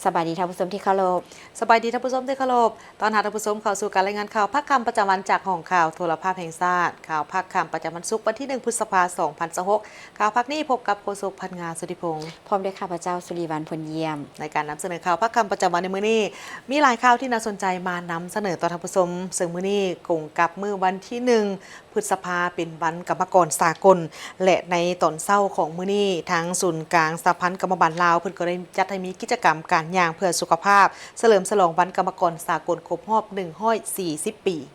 ສະບາຍດີທ່ານຜູ້ຊົມທີ່ເຄົາລົບ. ສະບາຍດີທ່ານຜູ້ຊົມທີ່ເຄົາລົບ. ຕ້ອນຮັບທ່ານຜູ້ຊົມເຂົ້າສູ່ການລາຍງານຂ່າວພາກຄ່ຳປະຈຳວັນຈາກຫ້ອງຂ່າວໂທລະພາບແຫ່ງຊາດ. ຂ່າວພາກຄ່ຳປະຈຳວັນສຸກ ວັນທີໜຶ່ງ ພຶດສະພາ ສອງພັນຊາວຫົກ. ຂ່າວພາກນີ້ພົບກັບໂຄສົກ ພັນງາ ສຸທິພົງ ພ້ອມດ້ວຍຂ້າພະເຈົ້າ ສຸລິວັນ ພົນຢ້ຽມ. ໃນການນຳສະເໜີຂ່າວພາກຄ່ຳປະຈຳວັນໃນມື້ນີ້ ມີຫຼາຍຂ່າວທີ່ໜ້າສົນໃຈມານຳສະເໜີຕໍ່ທ່ານຜູ້ຊົມ, ເຊິ່ງມື້ນີ້ກົງກັບມື້ວັນທີໜຶ່ງ ພຶດສະພາ ເປັນວັນກຳມະກອນສາກົນ ແລະ ໃນຕອນເຊົ້າຂອງມື້ນີ້ ທາງສູນກາງສະຫະພັນກຳມະບານລາວ ເພິ່ນກໍໄດ້ຈັດໃຫ້ມີກິດຈະກຳການຍ່າງເພື່ອສຸຂະພາບ ສະເຫຼີມສະຫຼອງວັນກຳມະກອນສາກົນຄົບຮອບໜຶ່ງຮ້ອຍສີ່ສິບປີ.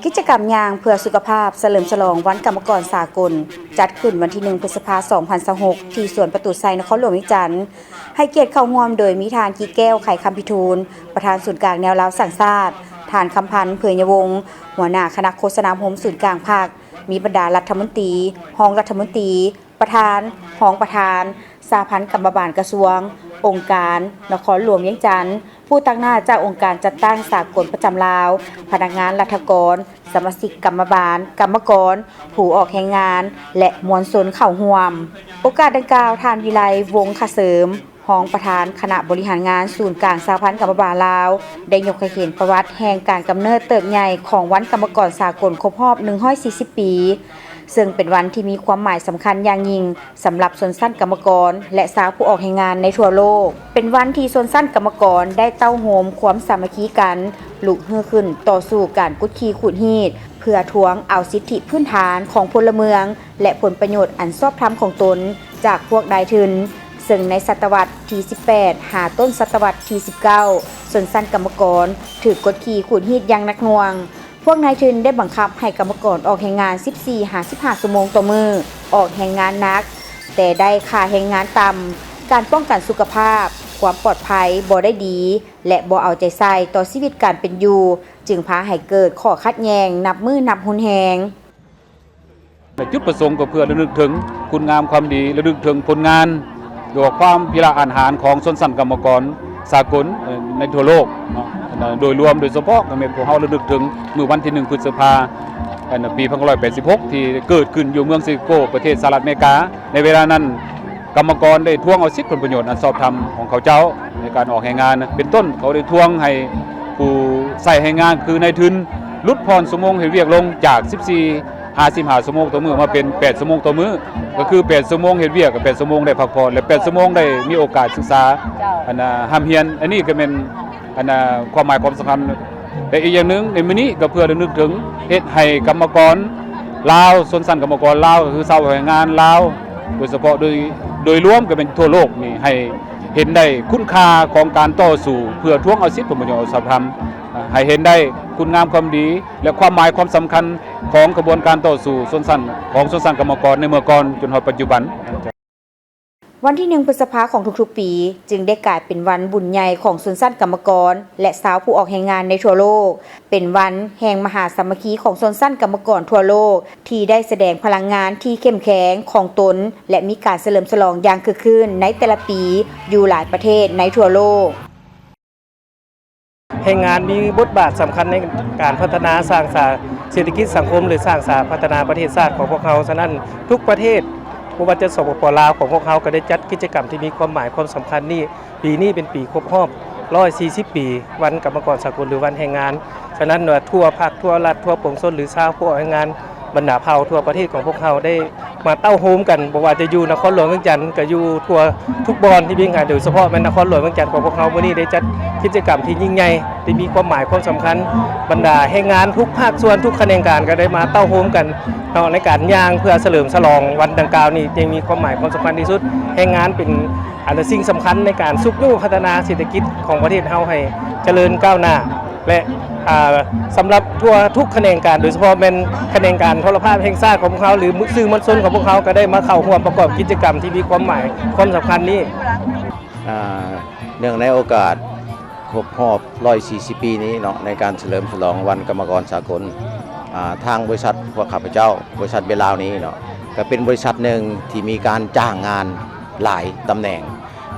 ກິດຈະກຳຍ່າງເພື່ອສຸຂະພາບ ສະເຫຼີມສະຫຼອງວັນກຳມະກອນສາກົນ ຈັດຂຶ້ນວັນທີໜຶ່ງ ພຶດສະພາ ສອງພັນຊາວຫົກ ທີ່ສວນປະຕູໄຊ ນະຄອນຫຼວງວຽງຈັນ. ໃຫ້ກຽດເຂົ້າຮ່ວມໂດຍມີທ່ານ ກິແກ້ວ ໄຂຄຳພິທູນ ປະທານສູນກາງແນວລາວສ້າງຊາດ, ທ່ານ ຄຳພັນ ເຜີຍຍະວົງ ຫົວໜ້າຄະນະໂຄສະນາອົບຮົມສູນກາງພັກ, ມີບັນດາລັດຖະມົນຕີ, ຮອງລັດຖະມົນຕີ, ປະທານ, ຮອງປະທານ, ສະຫະພັນກຳມະບານກະຊວງ, ອົງການ, ນະຄອນຫຼວງວຽງຈັນ, ຜູ້ຕາງໜ້າຈາກອົງການຈັດຕັ້ງສາກົນປະຈຳລາວ, ພະນັກງານລັດຖະກອນ, ສະມາຊິກກຳມະບານ, ກຳມະກອນ, ຜູ້ອອກແຮງງານ ແລະ ມວນຊົນເຂົ້າຮ່ວມ. ໂອກາດດັ່ງກ່າວ, ທ່ານ ວິໄລ ວົງຄະເສີມ ຮອງປະທານຄະນະບໍລິຫານງານສູນກາງສະຫະພັນກຳມະບານລາວ ໄດ້ຍົກໃຫ້ເຫັນປະຫວັດແຫ່ງການກຳເນີດເຕີບໃຫຍ່ຂອງວັນກຳມະກອນສາກົນຄົບຮອບໜຶ່ງຮ້ອຍສີ່ສິບປີ, ເຊິ່ງເປັນວັນທີ່ມີຄວາມໝາຍສຳຄັນຢ່າງຍິ່ງສຳລັບຊົນຊັ້ນກຳມະກອນ ແລະ ຊາວຜູ້ອອກແຮງງານໃນທົ່ວໂລກ. ເປັນວັນທີ່ຊົນຊັ້ນກຳມະກອນໄດ້ເຕົ້າໂຮມຄວາມສາມັກຄີກັນ, ລຸກຮືຂຶ້ນຕໍ່ສູ້ການກົດຂີ່ຂູດຮີດ ເພື່ອທວງເອົາສິດທິພື້ນຖານຂອງພົນລະເມືອງ ແລະ ຜົນປະໂຫຍດອັນຊອບທຳຂອງຕົນຈາກພວກນາຍທຶນ, ເຊິ່ງໃນສະຕະວັດທີສິບແປດ ຫາຕົ້ນສະຕະວັດທີສິບເກົ້າ ຊົນຊັ້ນກຳມະກອນຖືກກົດຂີ່ຂູດຮີດຢ່າງໜັກໜ່ວງ. ພວກນາຍທຶນໄດ້ບັງຄັບໃຫ້ກຳມະກອນອອກແຮງງານສິບສີ່ຫາສິບຫ້າຊົ່ວໂມງຕໍ່ມື້, ອອກແຮງງານໜັກ ແຕ່ໄດ້ຄ່າແຮງງານຕ່ຳ, ການປ້ອງກັນສຸຂະພາບ, ຄວາມປອດໄພບໍ່ໄດ້ດີ ແລະ ບໍ່ເອົາໃຈໃສ່ຕໍ່ຊີວິດການເປັນຢູ່, ຈຶ່ງພາໃຫ້ເກີດຂໍ້ຂັດແຍ່ງນັບມື້ນັບຮຸນແຮງ. ຈຸດປະສົງກໍເພື່ອລະນຶກເຖິງຄຸນງາມຄວາມດີ, ລະນຶກເຖິງຜົນງານ ຫຼືວ່າຄວາມພິລະອາດຫານຂອງຊົນຊັ້ນກຳມະກອນສາກົນໃນທົ່ວໂລກເນາະ ໂດຍລວມ, ໂດຍສະເພາະກໍແມ່ນພວກເຮົາລະນຶກເຖິງມື້ວັນທີໜຶ່ງ ພຶດສະພາ ປີໜຶ່ງພັນເກົ້າຮ້ອຍແປດສິບຫົກ ທີ່ເກີດຂຶ້ນຢູ່ເມືອງຊິຄາໂກ ປະເທດສະຫະລັດອາເມລິກາ. ໃນເວລານັ້ນ ກຳມະກອນໄດ້ທວງເອົາສິດຜົນປະໂຫຍດອັນຊອບທຳຂອງເຂົາເຈົ້າໃນການອອກແຮງງານ ເປັນຕົ້ນ ເຂົາໄດ້ທວງໃຫ້ຜູ້ໃຊ້ແຮງງານ ຄືນາຍທຶນ ຫຼຸດຜ່ອນຊົ່ວໂມງເຮັດວຽກລົງຈາກສິບສີ່ ຫາສິບຫ້າຊົ່ວໂມງຕໍ່ມື້ ມາເປັນແປດຊົ່ວໂມງຕໍ່ມື້ ກໍຄືແປດຊົ່ວໂມງເຮັດວຽກ ກັບແປດຊົ່ວໂມງໄດ້ພັກຜ່ອນ ແລະ ແປດຊົ່ວໂມງໄດ້ມີໂອກາດສຶກສາ ອັນນ່າ ຮ່ຳຮຽນ. ອັນນີ້ກໍແມ່ນ ອັນນ່າ ຄວາມໝາຍຄວາມສຳຄັນ. ແລະ ອີກຢ່າງໜຶ່ງ ໃນມື້ນີ້ກໍເພື່ອລະນຶກເຖິງ ເຮັດໃຫ້ກຳມະກອນລາວ, ຊົນຊັ້ນກຳມະກອນລາວ ກໍຄືຊາວແຮງງານລາວ ໂດຍສະເພາະ ໂດຍ ໂດຍລວມກໍແມ່ນທົ່ວໂລກນີ້ ໃຫ້ເຫັນໄດ້ຄຸນຄ່າຂອງການຕໍ່ສູ້ເພື່ອທວງເອົາສິດຜົນປະໂຫຍດອັນຊອບທຳ, ໃຫ້ເຫັນໄດ້ຄຸນງາມຄວາມດີ ແລະ ຄວາມໝາຍຄວາມສຳຄັນຂອງຂະບວນການຕໍ່ສູ້ຊົນຊັ້ນ ຂອງຊົນຊັ້ນກຳມະກອນໃນເມື່ອກ່ອນຈົນຮອດປັດຈຸບັນ. ວັນທີໜຶ່ງ ພຶດສະພາຂອງທຸກໆປີ ຈຶ່ງໄດ້ກາຍເປັນວັນບຸນໃຫຍ່ຂອງຊົນຊັ້ນກຳມະກອນ ແລະ ຊາວຜູ້ອອກແຮງງານໃນທົ່ວໂລກ, ເປັນວັນແຫ່ງມະຫາສາມັກຄີຂອງຊົນຊັ້ນກຳມະກອນທົ່ວໂລກ ທີ່ໄດ້ສະແດງພະລັງງານທີ່ເຂັ້ມແຂງຂອງຕົນ ແລະ ມີການສະເຫຼີມສະຫຼອງຢ່າງຄຶກຄື້ນໃນແຕ່ລະປີຢູ່ຫຼາຍປະເທດໃນທົ່ວໂລກ. ແຮງງານມີບົດບາດສຳຄັນໃນການພັດທະນາສ້າງສາເສດຖະກິດສັງຄົມ ຫຼື ສ້າງສາພັດທະນາປະເທດຊາດຂອງພວກເຮົາ. ສະນັ້ນ ທຸກປະເທດ ບໍ່ວ່າຈະ ສປປ ລາວ ຂອງພວກເຮົາ ກໍໄດ້ຈັດກິດຈະກຳທີ່ມີຄວາມໝາຍຄວາມສຳຄັນນີ້. ປີນີ້ເປັນປີຄົບຮອບຮ້ອຍສີ່ສິບປີ ວັນກຳມະກອນສາກົນ ຫຼື ວັນແຮງງານ. ສະນັ້ນວ່າ ທົ່ວພັກ, ທົ່ວລັດ, ທົ່ວປວງຊົນ ຫຼື ຊາວຜູ້ອອກແຮງງານ ບັນດາເຜົ່າທົ່ວປະເທດຂອງພວກເຮົາໄດ້ມາເຕົ້າໂຮມກັນ, ບໍ່ວ່າຈະຢູ່ນະຄອນຫຼວງວຽງຈັນ ກໍຢູ່ທົ່ວທຸກບ່ອນທີ່ມີງານ, ໂດຍສະເພາະແມ່ນນະຄອນຫຼວງວຽງຈັນຂອງພວກເຮົາ. ມື້ນີ້ໄດ້ຈັດກິດຈະກຳທີ່ຍິ່ງໃຫຍ່ ທີ່ມີຄວາມໝາຍຄວາມສຳຄັນ, ບັນດາແຮງງານທຸກພາກສ່ວນ ທຸກຂະແໜງການກໍໄດ້ມາເຕົ້າໂຮມກັນເນາະ ໃນການຍ່າງເພື່ອສະເຫຼີມສະຫຼອງວັນດັ່ງກ່າວນີ້ ຈຶ່ງມີຄວາມໝາຍຄວາມສຳຄັນທີ່ສຸດ. ແຮງງານເປັນ ອັນ ສິ່ງສຳຄັນໃນການຊຸກຍູ້ພັດທະນາເສດຖະກິດຂອງປະເທດເຮົາໃຫ້ຈະເລີນກ້າວໜ້າ ແລະ ອາ ສຳລັບທົ່ວທຸກຂະແໜງການ ໂດຍສະເພາະແມ່ນຂະແໜງການໂທລະພາບແຫ່ງຊາດຂອງພວກເຮົາ ຫຼື ສື່ມວນຊົນຂອງພວກເຮົາ ກໍໄດ້ມາເຂົ້າຮ່ວມປະກອບກິດຈະກຳທີ່ມີຄວາມໝາຍຄວາມສຳຄັນນີ້. ອາ ເນື່ອງໃນໂອກາດຄົບຮອບຮ້ອຍສີ່ສິບປີນີ້ເນາະ ໃນການສະເຫຼີມສະຫຼອງວັນກຳມະກອນສາກົນ ອາ ທາງບໍລິສັດພວກຂ້າພະເຈົ້າ ບໍລິສັດເບລາວນີ້ເນາະ ກໍເປັນບໍລິສັດໜຶ່ງທີ່ມີການຈ້າງງານຫຼາຍຕຳແໜ່ງ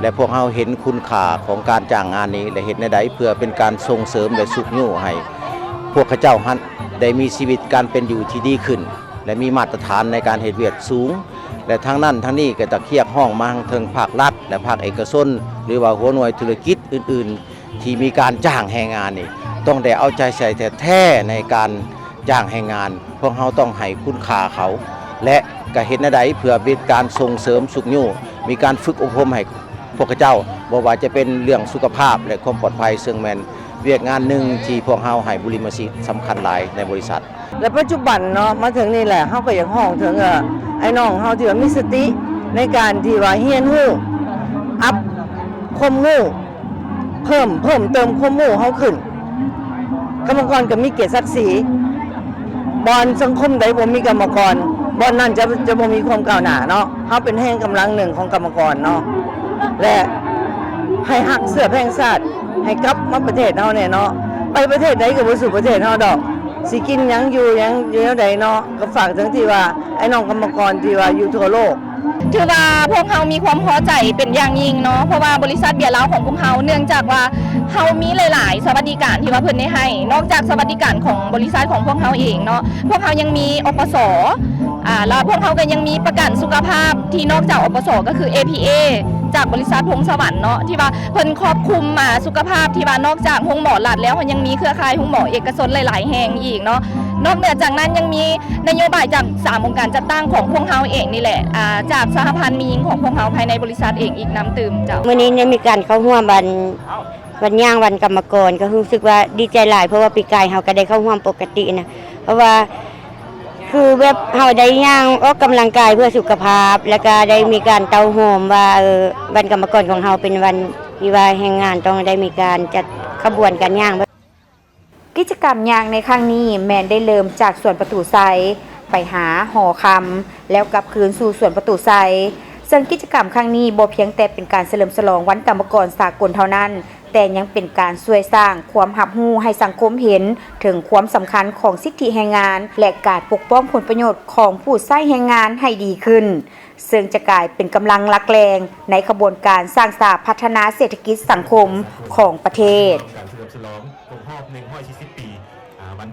ແລະ ພວກເຮົາເຫັນຄຸນຄ່າຂອງການຈ້າງງານນີ້ ແລະ ເຮັດແນວໃດເພື່ອເປັນການສົ່ງເສີມ ແລະ ຊຸກຍູ້ໃຫ້ພວກເຂົາເຈົ້າຫັ້ນໄດ້ມີຊີວິດການເປັນຢູ່ທີ່ດີຂຶ້ນ ແລະ ມີມາດຕະຖານໃນການເຮັດວຽກສູງ ແລະ ທາງນັ້ນທາງນີ້ກໍຈະຮຽກຮ້ອງມາເຖິງພາກລັດ ແລະ ພາກເອກະຊົນ ຫຼືວ່າຫົວໜ່ວຍທຸລະກິດອື່ນໆ ທີ່ມີການຈ້າງແຮງງານນີ້ ຕ້ອງໄດ້ເອົາໃຈໃສ່ແທ້ໆ ໃນການຈ້າງແຮງງານ. ພວກເຮົາຕ້ອງໃຫ້ຄຸນຄ່າເຂົາ ແລະ ກະເຮັດແນວໃດເພື່ອເປັນການສົ່ງເສີມຊຸກຍູ້ ມີການຝຶກອົບຮົມໃຫ້ພວກເຂົາເຈົ້າ ບໍ່ວ່າຈະເປັນເລື່ອງສຸຂະພາບ ແລະ ຄວາມປອດໄພ ເຊິ່ງແມ່ນວຽກງານໜຶ່ງທີ່ພວກເຮົາໃຫ້ບຸລິມະສິດສຳຄັນຫຼາຍໃນບໍລິສັດ. ແລະ ປັດຈຸບັນເນາະ ມາເຖິງນີ້ແຫຼະ ເຮົາກໍຢາກຮ້ອງເຖິງ ເອີ ອ້າຍນ້ອງເຮົາທີ່ວ່າມີສະຕິໃນການທີ່ວ່າຮຽນຮູ້ ອັບຄວາມຮູ້ ເພີ່ມ ເພີ່ມເຕີມຄວາມຮູ້ເຮົາຂຶ້ນ. ກຳມະກອນກໍມີກຽດສັກສີ, ບ່ອນສັງຄົມໃດບໍ່ມີກຳມະກອນ ບ່ອນນັ້ນຈະ ຈະບໍ່ມີຄວາມກ້າວໜ້າເນາະ. ເຮົາເປັນແຮງກຳລັງໜຶ່ງຂອງກຳມະກອນເນາະ ແລະ ໃຫ້ຮັກເຊື້ອແພງຊາດ ໃຫ້ກັບມາປະເທດເຮົາແດ່ເນາະ. ໄປປະເທດໃດກໍບໍ່ສູ້ປະເທດເຮົາດອກ. ຊິກິນຫຍັງ ຢູ່ຫຍັງ ຢູ່ແນວໃດເນາະ. ກໍຝາກເຖິງທີ່ວ່າ ອ້າຍນ້ອງກຳມະກອນທີ່ວ່າຢູ່ທົ່ວໂລກ. ຖືວ່າພວກເຮົາມີຄວາມພໍໃຈເປັນຢ່າງຍິ່ງເນາະ ເພາະວ່າບໍລິສັດເບຍລາວຂອງພວກເຮົາ ເນື່ອງຈາກວ່າເຮົາມີຫຼາຍໆສະຫວັດດີການທີ່ວ່າເພິ່ນໄດ້ໃຫ້. ນອກຈາກສະຫວັດດີການຂອງບໍລິສັດຂອງພວກເຮົາເອງເນາະ ພວກເຮົາຍັງມີ ອປສ ອາ ແລ້ວພວກເຮົາກໍຍັງມີປະກັນສຸຂະພາບ ທີ່ນອກຈາກ ອປສ ກໍຄື ເອ ພີ ເອ ຈາກບໍລິສັດພົງສະຫວັນເນາະ ທີ່ວ່າເພິ່ນຄອບຄຸມ ອາ ສຸຂະພາບ ທີ່ວ່ານອກຈາກໂຮງໝໍລັດແລ້ວ ເຮົາຍັງມີເຄືອຂ່າຍໂຮງໝໍເອກະຊົນຫຼາຍໆແຫ່ງອີກເນາະ. ນອກເໜືອຈາກນັ້ນຍັງມີນະໂຍບາຍຈາກສາມອົງການຈັດຕັ້ງຂອງພວກເຮົາເອງນີ້ແຫຼະ ອາ ຈາກສະຫະພັນແມ່ຍິງຂອງພວກເຮົາພາຍໃນບໍລິສັດເອງອີກນຳຕື່ມເຈົ້າ. ມື້ນີ້ໄດ້ມີການເຂົ້າຮ່ວມວັນ ວັນຍ່າງວັນກຳມະກອນ ກໍຮູ້ສຶກວ່າດີໃຈຫຼາຍ ເພາະວ່າປີກາຍເຮົາກໍໄດ້ເຂົ້າຮ່ວມປົກກະຕິນະ ເພາະວ່າ ຄືແບບເຮົາໄດ້ຍ່າງອອກກຳລັງກາຍເພື່ອສຸຂະພາບ ແລ້ວກະໄດ້ມີການເຕົ້າໂຮມວ່າ ເອີ ວັນກຳມະກອນຂອງເຮົາເປັນວັນທີ່ວ່າແຮງງານຕ້ອງໄດ້ມີການຈັດຂະບວນການຍ່າງ. ກິດຈະກຳຍ່າງໃນຄັ້ງນີ້ແມ່ນໄດ້ເລີ່ມຈາກສວນປະຕູໄຊ ໄປຫາຫໍຄຳ ແລ້ວກັບຄືນສູ່ສວນປະຕູໄຊ. ເຊິ່ງກິດຈະກຳຄັ້ງນີ້ບໍ່ພຽງແຕ່ເປັນການສະເຫຼີມສະຫຼອງວັນກຳມະກອນສາກົນເທົ່ານັ້ນ, ແຕ່ຍັງເປັນການຊ່ວຍສ້າງຄວາມຮັບຮູ້ໃຫ້ສັງຄົມເຫັນເຖິງຄວາມສຳຄັນຂອງສິດທິແຮງງານ ແລະ ການປົກປ້ອງຜົນປະໂຫຍດຂອງຜູ້ໃຊ້ແຮງງານໃຫ້ດີຂຶ້ນ, ເຊິ່ງຈະກາຍເປັນກຳລັງຫຼັກແຫຼ່ງໃນຂະບວນການສ້າງສາພັດທະນາເສດຖະກິດສັງຄົມຂອງປະເທດ. ການສະເຫຼີມສະຫຼອງຄົບຮອບໜຶ່ງຮ້ອຍສີ່ສິບປີ ອາ ວັນ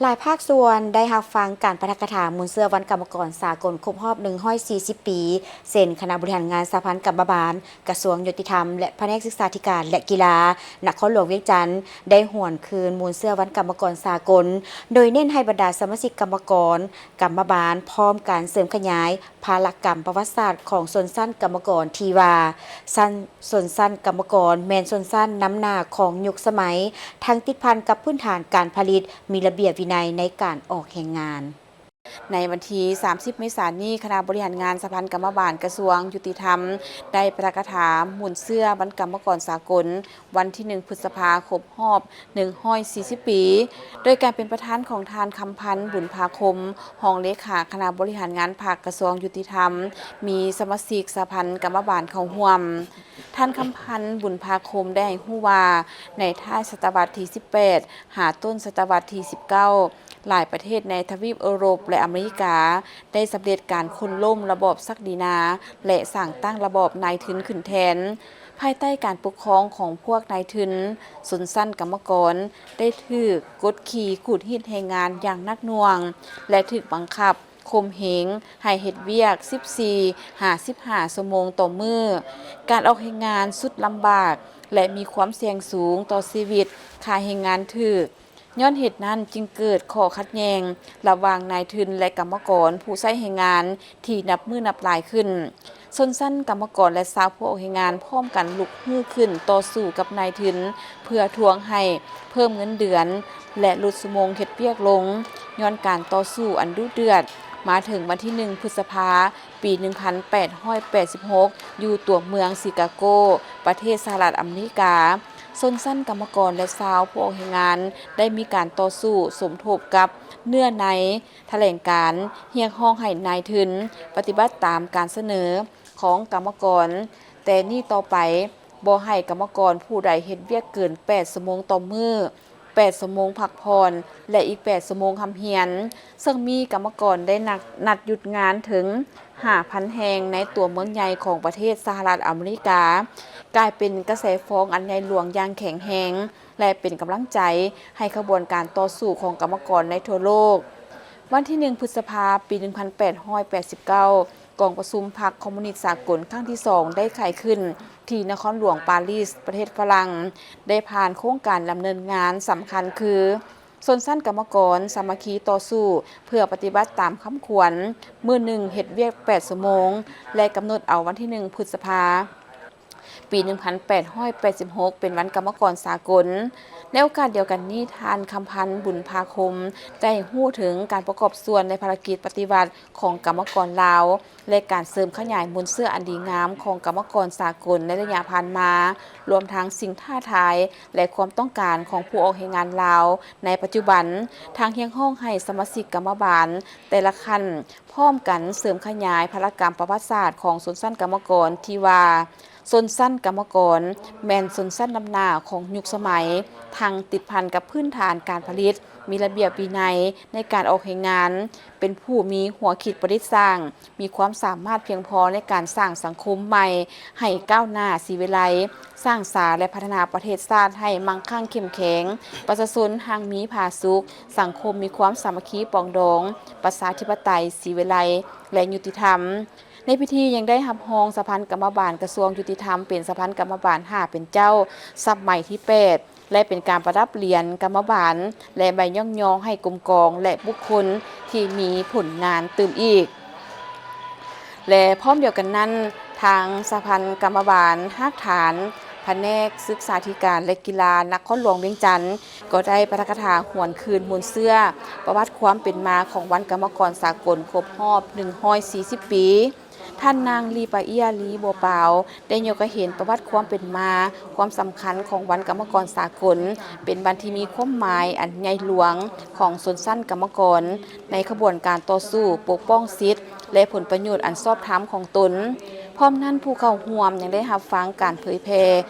ຫຼາຍພາກສ່ວນໄດ້ຮັບຟັງການປາຖະກະຖາມູນເຊື້ອວັນກຳມະກອນສາກົນຄົບຮອບໜຶ່ງຮ້ອຍສີ່ສິບປີ ເຊັ່ນ ຄະນະບໍລິຫານງານສະຫະພັນກຳມະບານ, ກະຊວງຍຸຕິທຳ ແລະ ພະແນກສຶກສາທິການ ແລະ ກິລາ ນະຄອນຫຼວງວຽງຈັນ ໄດ້ຫວນຄືນມູນເຊື້ອວັນກຳມະກອນສາກົນ, ໂດຍເນັ້ນໃຫ້ບັນດາສະມາຊິກກຳມະກອນ, ກຳມະບານ ພ້ອມກັນເສີມຂະຫຍາຍ ພາລະກຳປະຫວັດສາດຂອງຊົນຊັ້ນກຳມະກອນທີ່ວ່າ ຊັ້ນ ຊົນຊັ້ນກຳມະກອນແມ່ນຊົນຊັ້ນນຳໜ້າຂອງຍຸກສະໄໝ, ທັງຕິດພັນກັບພື້ນຖານການຜະລິດ, ມີລະບຽບວິໄນໃນການອອກແຮງງານ. ໃນວັນທີສາມສິບ ເມສານີ້, ຄະນະບໍລິຫານງານສະຫະພັນກຳມະບານກະຊວງຍຸຕິທຳ ໄດ້ປາຖະກະຖາມູນເຊື້ອວັນກຳມະກອນສາກົນ ວັນທີໜຶ່ງ ພຶດສະພາ ຄົບຮອບໜຶ່ງຮ້ອຍສີ່ສິບປີ ໂດຍການເປັນປະທານຂອງທ່ານ ຄຳພັນ ບຸນພາຄົມ ຮອງເລຂາຄະນະບໍລິຫານງານພັກ ກະຊວງຍຸຕິທຳ, ມີສະມາຊິກສະຫະພັນກຳມະບານເຂົ້າຮ່ວມ. ທ່ານ ຄຳພັນ ບຸນພາຄົມ ໄດ້ໃຫ້ຮູ້ວ່າ ໃນທ້າຍສະຕະວັດທີສິບແປດ ຫາຕົ້ນສະຕະວັດທີສິບເກົ້າ ຫຼາຍປະເທດໃນທະວີບເອີຣົບ ແລະ ອາເມລິກາ ໄດ້ສຳເລັດການໂຄ່ນລົ້ມລະບອບສັກດີນາ ແລະ ສ້າງຕັ້ງລະບອບນາຍທຶນຂຶ້ນແທນ. ພາຍໃຕ້ການປົກຄອງຂອງພວກນາຍທຶນ, ຊົນຊັ້ນກຳມະກອນໄດ້ຖືກກົດຂີ່ຂູດຮີດແຮງງານຢ່າງໜັກໜ່ວງ ແລະ ຖືກບັງຄັບຂົ່ມເຫງໃຫ້ເຮັດວຽກສິບສີ່ຫາສິບຫ້າຊົ່ວໂມງຕໍ່ມື້, ການອອກແຮງງານສຸດລຳບາກ ແລະ ມີຄວາມສ່ຽງສູງຕໍ່ຊີວິດ, ຄ່າແຮງງານຖືກ. ຍ້ອນເຫດນັ້ນຈຶ່ງເກີດຂໍ້ຂັດແຍ່ງລະຫວ່າງນາຍທຶນ ແລະ ກຳມະກອນຜູ້ໃຊ້ແຮງງານທີ່ນັບມື້ນັບຫຼາຍຂຶ້ນ. ຊົນຊັ້ນກຳມະກອນ ແລະ ຊາວຜູ້ອອກແຮງງານພ້ອມກັນລຸກຮືຂຶ້ນຕໍ່ສູ້ກັບນາຍທຶນ ເພື່ອທວງໃຫ້ເພີ່ມເງິນເດືອນ ແລະ ຫຼຸດຊົ່ວໂມງເຮັດວຽກລົງ. ຍ້ອນການຕໍ່ສູ້ອັນດຸເດືອດ, ມາເຖິງວັນທີໜຶ່ງ ພຶດສະພາ ປີໜຶ່ງພັນແປດຮ້ອຍແປດສິບຫົກ ຢູ່ຕົວເມືອງຊິກາໂກ ປະເທດສະຫະລັດອາເມລິກາ, ຊົນຊັ້ນກຳມະກອນ ແລະ ຊາວຜູ້ອອກແຮງງານ ໄດ້ມີການຕໍ່ສູ້ສົມທົບກັບເນື້ອໃນຖະແຫຼງການຮຽກຮ້ອງໃຫ້ນາຍທຶນປະຕິບັດຕາມການສະເໜີຂອງກຳມະກອນ, ແຕ່ນີ້ຕໍ່ໄປບໍ່ໃຫ້ກຳມະກອນຜູ້ໃດເຮັດວຽກເກີນແປດຊົ່ວໂມງຕໍ່ມື້, ແປດຊົ່ວໂມງພັກຜ່ອນ ແລະ ອີກແປດຊົ່ວໂມງຮ່ຳຮຽນ, ເຊິ່ງມີກຳມະກອນໄດ້ນັດ ນັດຢຸດງານເຖິງຫ້າພັນແຫ່ງໃນຕົວເມືອງໃຫຍ່ຂອງປະເທດສະຫະລັດອາເມລິກາ, ກາຍເປັນກະແສຟອງອັນໃຫຍ່ຫຼວງຢ່າງແຂງແຮງ ແລະ ເປັນກຳລັງໃຈໃຫ້ຂະບວນການຕໍ່ສູ້ຂອງກຳມະກອນໃນທົ່ວໂລກ. ວັນທີໜຶ່ງ ພຶດສະພາ ປີໜຶ່ງພັນແປດຮ້ອຍແປດສິບເກົ້າ ກອງປະຊຸມພັກຄອມມູນິດສາກົນຄັ້ງທີສອງ ໄດ້ໄຂຂຶ້ນທີ່ນະຄອນຫຼວງປາຣີສ ປະເທດຝຣັ່ງ ໄດ້ຜ່ານໂຄງການດຳເນີນງານສຳຄັນຄື ຊົນຊັ້ນກຳມະກອນສາມັກຄີຕໍ່ສູ້ເພື່ອປະຕິບັດຕາມຄຳຂວັນ ມື້ໜຶ່ງເຮັດວຽກແປດຊົ່ວໂມງ ແລະ ກຳນົດເອົາວັນທີໜຶ່ງ ພຶດສະພາ ປີໜຶ່ງພັນແປດຮ້ອຍແປດສິບຫົກ ເປັນວັນກຳມະກອນສາກົນ. ໃນໂອກາດດຽວກັນນີ້, ທ່ານ ຄຳພັນ ບຸນພາຄົມ ໄດ້ຮູ້ເຖິງການປະກອບສ່ວນໃນພາລະກິດປະຕິວັດຂອງກຳມະກອນລາວ ແລະ ການເສີມຂະຫຍາຍມູນເຊື້ອອັນດີງາມຂອງກຳມະກອນສາກົນໃນໄລຍະຜ່ານມາ, ລວມທັງສິ່ງທ້າທາຍ ແລະ ຄວາມຕ້ອງການຂອງຜູ້ອອກແຮງງານລາວໃນປັດຈຸບັນ, ທັງຮຽກຮ້ອງໃຫ້ສະມາຊິກກຳມະບານແຕ່ລະຂັ້ນ ພ້ອມກັນເສີມຂະຫຍາຍພາລະກຳປະຫວັດສາດຂອງຊົນຊັ້ນກຳມະກອນທີ່ວ່າ ຊົນຊັ້ນກຳມະກອນແມ່ນຊົນຊັ້ນນຳໜ້າຂອງຍຸກສະໄໝ, ທັງຕິດພັນກັບພື້ນຖານການຜະລິດ, ມີລະບຽບວິໄນໃນການອອກແຮງງານ, ເປັນຜູ້ມີຫົວຄິດປະດິດສ້າງ, ມີຄວາມສາມາດພຽງພໍໃນການສ້າງສັງຄົມໃໝ່ໃຫ້ກ້າວໜ້າ, ສີວິໄລ, ສ້າງສາ ແລະ ພັດທະນາປະເທດຊາດໃຫ້ໝັ້ງຄັ່ງເຂັ້ມແຂງ, ປະຊາຊົນຮັ່ງມີຜາສຸກ, ສັງຄົມມີຄວາມສາມັກຄີປອງດອງ, ປະຊາທິປະໄຕ, ສີວິໄລ ແລະ ຍຸຕິທຳ. ໃນພິທີຍັງໄດ້ຮັບຮອງສະພາກຳມະບານກະຊວງຍຸຕິທຳເປັນສະພາກຳມະບານຫ້າເປັນເຈົ້າສະໄໝທີແປດ ແລະ ເປັນການປະດັບຫຼຽນກຳມະບານ ແລະ ໃບຍ້ອງຍໍໃຫ້ກົມກອງ ແລະ ບຸກຄົນທີ່ມີຜົນງານຕື່ມອີກ. ແລະ ພ້ອມດຽວກັນນັ້ນ, ທາງສະພາກຳມະບານຮາກຖານ ພະແນກສຶກສາທິການ ແລະ ກິລາ ນະຄອນຫຼວງວຽງຈັນ ກໍໄດ້ປາຖະກະຖາຫວນຄືນມູນເຊື້ອປະຫວັດຄວາມເປັນມາຂອງວັນກຳມະກອນສາກົນຄົບຮອບໜຶ່ງຮ້ອຍສີ່ສິບປີ. ທ່ານນາງ ລີປາເອຍ ລີບົວປາວ ໄດ້ຍົກໃຫ້ເຫັນປະຫວັດຄວາມເປັນມາ, ຄວາມສຳຄັນຂອງວັນກຳມະກອນສາກົນ, ເປັນວັນທີ່ມີຄວາມໝາຍອັນໃຫຍ່ຫຼວງຂອງຊົນຊັ້ນກຳມະກອນ ໃນຂະບວນການຕໍ່ສູ້ປົກປ້ອງສິດ ແລະ ຜົນປະໂຫຍດອັນຊອບທຳຂອງຕົນ. ພ້ອມນັ້ນ, ຜູ້ເຂົ້າຮ່ວມຍັງໄດ້ຮັບຟັງການເຜີຍແຜ່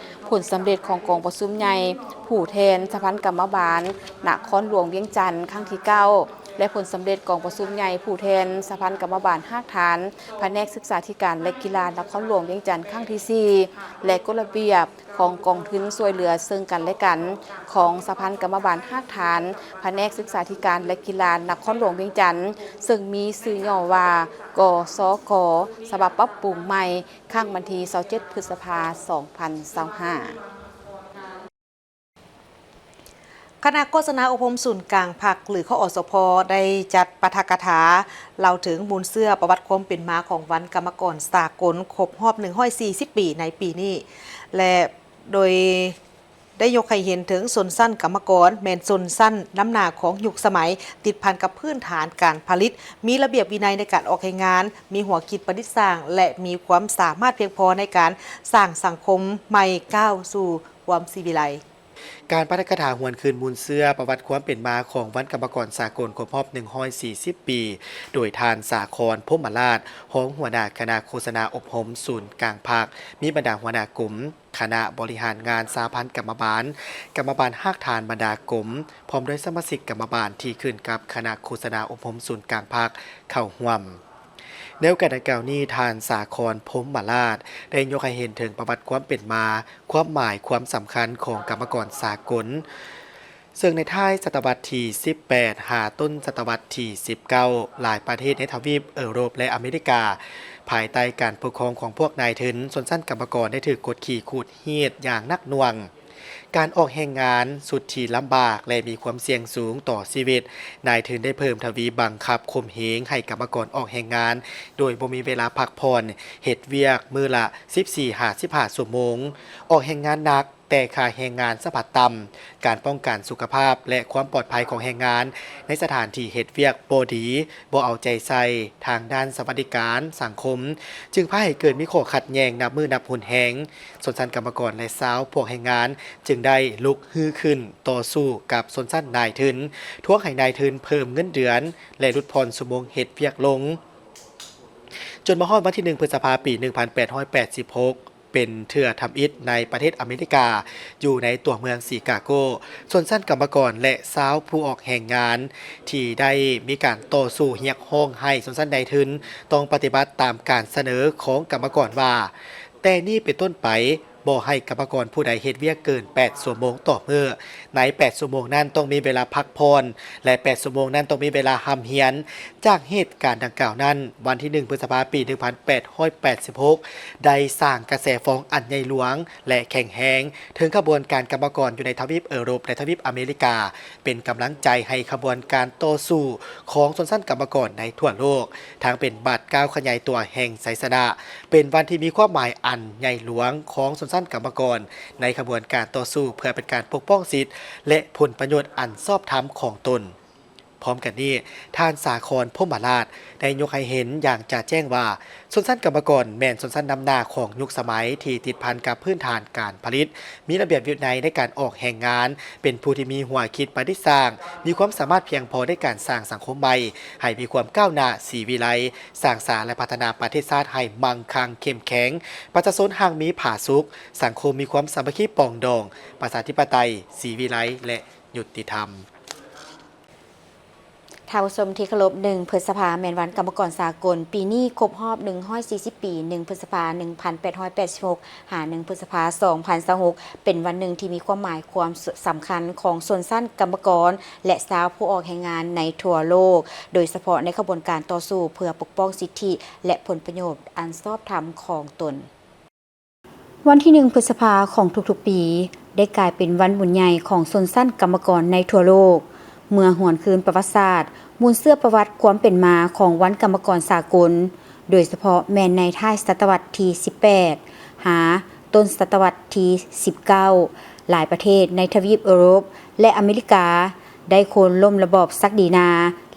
ຜົນສຳເລັດຂອງກອງປະຊຸມໃຫຍ່ຜູ້ແທນສະພາກຳມະບານນະຄອນຫຼວງວຽງຈັນຄັ້ງທີເກົ້າ ແລະ ຜົນສຳເລັດກອງປະຊຸມໃຫຍ່ຜູ້ແທນສະພາກຳມະບານຮາກຖານ ພະແນກສຶກສາທິການ ແລະ ກິລານະຄອນຫຼວງວຽງຈັນຄັ້ງທີສີ່ ແລະ ກົດລະບຽບຂອງກອງທຶນຊ່ວຍເຫຼືອເຊິ່ງກັນ ແລະ ກັນຂອງສະພາກຳມະບານຮາກຖານ ພະແນກສຶກສາທິການ ແລະ ກິລານະຄອນຫຼວງວຽງຈັນ ເຊິ່ງມີຊື່ຫຍໍ້ວ່າ ກສກ ສະບັບປັບປຸງໃໝ່ ຄັ້ງວັນທີຊາວເຈັດ ພຶດສະພາ ສອງພັນຊາວຫ້າ. ຄະນະໂຄສະນາອົບຮົມສູນກາງພັກ ຫຼື ຄອສພ ໄດ້ຈັດປາຖະກະຖາເລົ່າເຖິງມູນເຊື້ອປະຫວັດຄວາມເປັນມາຂອງວັນກຳມະກອນສາກົນຄົບຮອບໜຶ່ງຮ້ອຍສີ່ສິບປີໃນປີນີ້ ແລະ ໂດຍໄດ້ຍົກໃຫ້ເຫັນເຖິງຊົນຊັ້ນກຳມະກອນແມ່ນຊົນຊັ້ນນຳໜ້າຂອງຍຸກສະໄໝ, ຕິດພັນກັບພື້ນຖານການຜະລິດ, ມີລະບຽບວິໄນໃນການອອກແຮງງານ, ມີຫົວຄິດປະດິດສ້າງ ແລະ ມີຄວາມສາມາດພຽງພໍໃນການສ້າງສັງຄົມໃໝ່ກ້າວສູ່ຄວາມສີວິໄລ. ການປາຖະກະຖາຫວນຄືນມູນເຊື້ອປະຫວັດຄວາມເປັນມາຂອງວັນກຳມະກອນສາກົນຄົບຮອບໜຶ່ງຮ້ອຍສີ່ສິບປີ ໂດຍທ່ານ ສາຄອນ ພົມມະລາດ ຮອງຫົວໜ້າຄະນະໂຄສະນາອົບຮົມສູນກາງພັກ, ມີບັນດາຫົວໜ້າກົມ, ຄະນະບໍລິຫານງານສະຫະພັນກຳມະບານ, ກຳມະບານຮາກຖານບັນດາກົມ, ພ້ອມດ້ວຍສະມາຊິກກຳມະບານທີ່ຂຶ້ນກັບຄະນະໂຄສະນາອົບຮົມສູນກາງພັກເຂົ້າຮ່ວມ. ໃນໂອກາດດັ່ງກ່າວນີ້, ທ່ານ ສາຄອນ ພົມມະລາດ ໄດ້ຍົກໃຫ້ເຫັນເຖິງປະຫວັດຄວາມເປັນມາ, ຄວາມໝາຍ, ຄວາມສຳຄັນຂອງກຳມະກອນສາກົນ, ເຊິ່ງໃນທ້າຍສະຕະວັດທີສິບແປດ ຫາຕົ້ນສະຕະວັດທີສິບເກົ້າ ຫຼາຍປະເທດໃນທະວີບເອີຣົບ ແລະ ອາເມລິກາ ພາຍໃຕ້ການປົກຄອງຂອງພວກນາຍທຶນ, ຊົນຊັ້ນກຳມະກອນໄດ້ຖືກກົດຂີ່ຂູດຮີດຢ່າງໜັກໜ່ວງ. ການອອກແຮງງານສຸດທີ່ລຳບາກ ແລະ ມີຄວາມສ່ຽງສູງຕໍ່ຊີວິດ, ນາຍທຶນໄດ້ເພີ່ມທະວີບັງຄັບຂົ່ມເຫງໃຫ້ກຳມະກອນອອກແຮງງານໂດຍບໍ່ມີເວລາພັກຜ່ອນ, ເຮັດວຽກມື້ລະສິບສີ່ຫາສິບຫ້າຊົ່ວໂມງ, ອອກແຮງງານໜັກ ແຕ່ຄ່າແຮງງານສະພັດຕ່ຳ, ການປ້ອງກັນສຸຂະພາບ ແລະ ຄວາມປອດໄພຂອງແຮງງານໃນສະຖານທີ່ເຮັດວຽກບໍ່ດີ, ບໍ່ເອົາໃຈໃສ່ທາງດ້ານສະຫວັດດີການສັງຄົມ, ຈຶ່ງພາໃຫ້ເກີດມີຂໍ້ຂັດແຍ່ງນັບມື້ນັບຮຸນແຮງ. ຊົນຊັ້ນກຳມະກອນ ແລະ ຊາວພວກແຮງງານຈຶ່ງໄດ້ລຸກຮືຂຶ້ນຕໍ່ສູ້ກັບຊົນຊັ້ນນາຍທຶນ, ທວງໃຫ້ນາຍທຶນເພີ່ມເງິນເດືອນ ແລະ ຫຼຸດຜ່ອນຊົ່ວໂມງເຮັດວຽກລົງ. ຈົນມາຮອດວັນທີໜຶ່ງ ພຶດສະພາ ປີໜຶ່ງພັນແປດຮ້ອຍແປດສິບຫົກ ເປັນເທື່ອທຳອິດໃນປະເທດອາເມລິກາ, ຢູ່ໃນຕົວເມືອງຊີກາໂກ, ຊົນຊັ້ນກຳມະກອນ ແລະ ຊາວຜູ້ອອກແຮງງານ ທີ່ໄດ້ມີການຕໍ່ສູ້ຮຽກຮ້ອງໃຫ້ຊົນຊັ້ນນາຍທຶນຕ້ອງປະຕິບັດຕາມການສະເໜີຂອງກຳມະກອນວ່າ, ແຕ່ນີ້ເປັນຕົ້ນໄປ, ບໍ່ໃຫ້ກຳມະກອນຜູ້ໃດເຮັດວຽກເກີນແປດຊົ່ວໂມງຕໍ່ມື້. ໃນແປດຊົ່ວໂມງນັ້ນຕ້ອງມີເວລາພັກຜ່ອນ ແລະ ແປດຊົ່ວໂມງນັ້ນຕ້ອງມີເວລາຮ່ຳຮຽນ. ຈາກເຫດການດັ່ງກ່າວນັ້ນ, ວັນທີໜຶ່ງ ພຶດສະພາ ປີໜຶ່ງພັນແປດຮ້ອຍແປດສິບຫົກ ໄດ້ສ້າງກະແສຟອງອັນໃຫຍ່ຫຼວງ ແລະ ແຂງແຮງເຖິງຂະບວນການກຳມະກອນຢູ່ໃນທະວີບເອີຣົບ ແລະ ທະວີບອາເມລິກາ ເປັນກຳລັງໃຈໃຫ້ຂະບວນການຕໍ່ສູ້ຂອງຊົນຊັ້ນກຳມະກອນໃນທົ່ວໂລກ, ທັງເປັນບາດກ້າວຂະຫຍາຍຕົວແຫ່ງໄຊຊະນະ, ເປັນວັນທີ່ມີຄວາມໝາຍອັນໃຫຍ່ຫຼວງຂອງຊົນຊັ້ນກຳມະກອນໃນຂະບວນການຕໍ່ສູ້ເພື່ອເປັນການປົກປ້ອງສິດ ແລະ ຜົນປະໂຫຍດອັນຊອບທຳຂອງຕົນ. ພ້ອມກັນນີ້, ທ່ານ ສາຄອນ ພົມມະລາດ ໄດ້ຍົກໃຫ້ເຫັນຢ່າງຈະແຈ້ງວ່າ ຊົນຊັ້ນກຳມະກອນແມ່ນຊົນຊັ້ນນຳໜ້າຂອງຍຸກສະໄໝທີ່ຕິດພັນກັບພື້ນຖານການຜະລິດ, ມີລະບຽບວິໄນໃນການອອກແຮງງານ, ເປັນຜູ້ທີ່ມີຫົວຄິດປະດິດສ້າງ, ມີຄວາມສາມາດພຽງພໍໃນການສ້າງສັງຄົມໃໝ່ໃຫ້ມີຄວາມກ້າວໜ້າ, ສີວິໄລ, ສ້າງສາ ແລະ ພັດທະນາປະເທດຊາດໃຫ້ມັ່ງຄັ່ງເຂັ້ມແຂງ, ປະຊາຊົນຮັ່ງມີຜາສຸກ, ສັງຄົມມີຄວາມສາມັກຄີປອງດອງ, ປະຊາທິປະໄຕ, ສີວິໄລ ແລະ ຍຸຕິທຳ. ທ່ານຜູ້ຊົມທີ່ເຄົາລົບ, ໜຶ່ງ ພຶດສະພາ ແມ່ນວັນກຳມະກອນສາກົນ. ປີນີ້ຄົບຮອບໜຶ່ງຮ້ອຍສີ່ສິບປີ, ໜຶ່ງ ພຶດສະພາ ໜຶ່ງພັນແປດຮ້ອຍແປດສິບຫົກ ຫາ ໜຶ່ງ ພຶດສະພາ ສອງພັນຊາວຫົກ ເປັນວັນໜຶ່ງທີ່ມີຄວາມໝາຍຄວາມສຳຄັນຂອງຊົນຊັ້ນກຳມະກອນ ແລະ ຊາວຜູ້ອອກແຮງງານໃນທົ່ວໂລກ, ໂດຍສະເພາະໃນຂະບວນການຕໍ່ສູ້ເພື່ອປົກປ້ອງສິດທິ ແລະ ຜົນປະໂຫຍດອັນຊອບທຳຂອງຕົນ. ວັນທີໜຶ່ງ ພຶດສະພາຂອງທຸກໆປີ ໄດ້ກາຍເປັນວັນບຸນໃຫຍ່ຂອງຊົນຊັ້ນກຳມະກອນໃນທົ່ວໂລກ. ເມື່ອຫວນຄືນປະຫວັດສາດ, ມູນເຊື້ອປະຫວັດຄວາມເປັນມາຂອງວັນກຳມະກອນສາກົນ, ໂດຍສະເພາະແມ່ນໃນທ້າຍສະຕະວັດທີສິບແປດ ຫາຕົ້ນສະຕະວັດທີສິບເກົ້າ, ຫຼາຍປະເທດໃນທະວີບເອີຣົບ ແລະ ອາເມລິກາ ໄດ້ໂຄ່ນລົ້ມລະບອບສັກດີນາ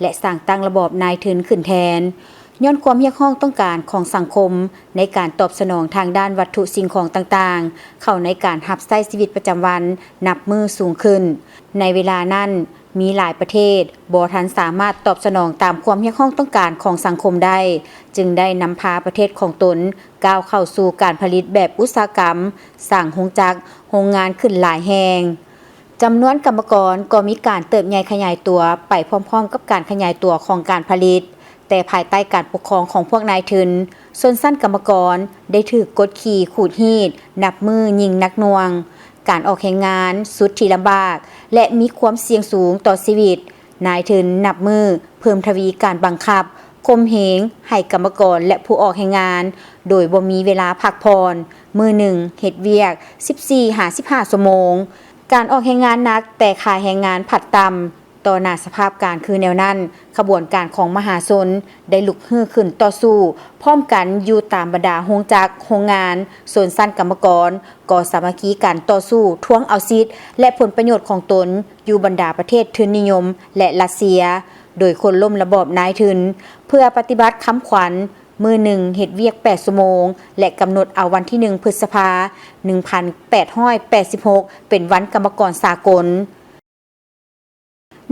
ແລະ ສ້າງຕັ້ງລະບອບນາຍທຶນຂຶ້ນແທນ. ຍ້ອນຄວາມຮຽກຮ້ອງຕ້ອງການຂອງສັງຄົມໃນການຕອບສະໜອງທາງດ້ານວັດຖຸສິ່ງຂອງຕ່າງໆ ເຂົ້າໃນການຮັບໃຊ້ຊີວິດປະຈຳວັນນັບມື້ສູງຂຶ້ນ. ໃນເວລານັ້ນ, ມີຫຼາຍປະເທດບໍ່ທັນສາມາດຕອບສະໜອງຕາມຄວາມຮຽກຮ້ອງຕ້ອງການຂອງສັງຄົມໄດ້, ຈຶ່ງໄດ້ນຳພາປະເທດຂອງຕົນກ້າວເຂົ້າສູ່ການຜະລິດແບບອຸດສາຫະກຳ, ສ້າງໂຮງຈັກ, ໂຮງງານຂຶ້ນຫຼາຍແຫ່ງ. ຈຳນວນກຳມະກອນກໍມີການເຕີບໃຫຍ່ຂະຫຍາຍຕົວໄປພ້ອມໆກັບການຂະຫຍາຍຕົວຂອງການຜະລິດ, ແຕ່ພາຍໃຕ້ການປົກຄອງຂອງພວກນາຍທຶນ, ຊົນຊັ້ນກຳມະກອນໄດ້ຖືກກົດຂີ່ຂູດຮີດນັບມື້ຍິ່ງໜັກໜ່ວງ, ການອອກແຮງງານສຸດທີ່ລຳບາກ ແລະ ມີຄວາມສ່ຽງສູງຕໍ່ຊີວິດ, ນາຍທຶນນັບມື້ເພີ່ມທະວີການບັງຄັບ, ຂົ່ມເຫງໃຫ້ກຳມະກອນ ແລະ ຜູ້ອອກແຮງງານ ໂດຍບໍ່ມີເວລາພັກຜ່ອນ, ມື້ໜຶ່ງເຮັດວຽກສິບສີ່ຫາສິບຫ້າຊົ່ວໂມງ, ການອອກແຮງງານໜັກແຕ່ຄ່າແຮງງານພັດຕ່ຳ. ຕໍ່ໜ້າສະພາບການຄືແນວນັ້ນ, ຂະບວນການຂອງມະຫາຊົນໄດ້ລຸກຮືຂຶ້ນຕໍ່ສູ້ພ້ອມກັນຢູ່ຕາມບັນດາໂຮງຈັກ, ໂຮງງານ, ຊົນຊັ້ນກຳມະກອນກໍສາມັກຄີກັນຕໍ່ສູ້ທວງເອົາສິດ ແລະ ຜົນປະໂຫຍດຂອງຕົນຢູ່ບັນດາປະເທດທຶນນິຍົມ ແລະ ຣັດເຊຍ, ໂດຍໂຄ່ນລົ້ມລະບອບນາຍທຶນ ເພື່ອປະຕິບັດຄຳຂວັນ ມື້ໜຶ່ງເຮັດວຽກແປດຊົ່ວໂມງ ແລະ ກຳນົດເອົາວັນທີໜຶ່ງ ພຶດສະພາ ໜຶ່ງພັນແປດຮ້ອຍແປດສິບຫົກ ເປັນວັນກຳມະກອນສາກົນ.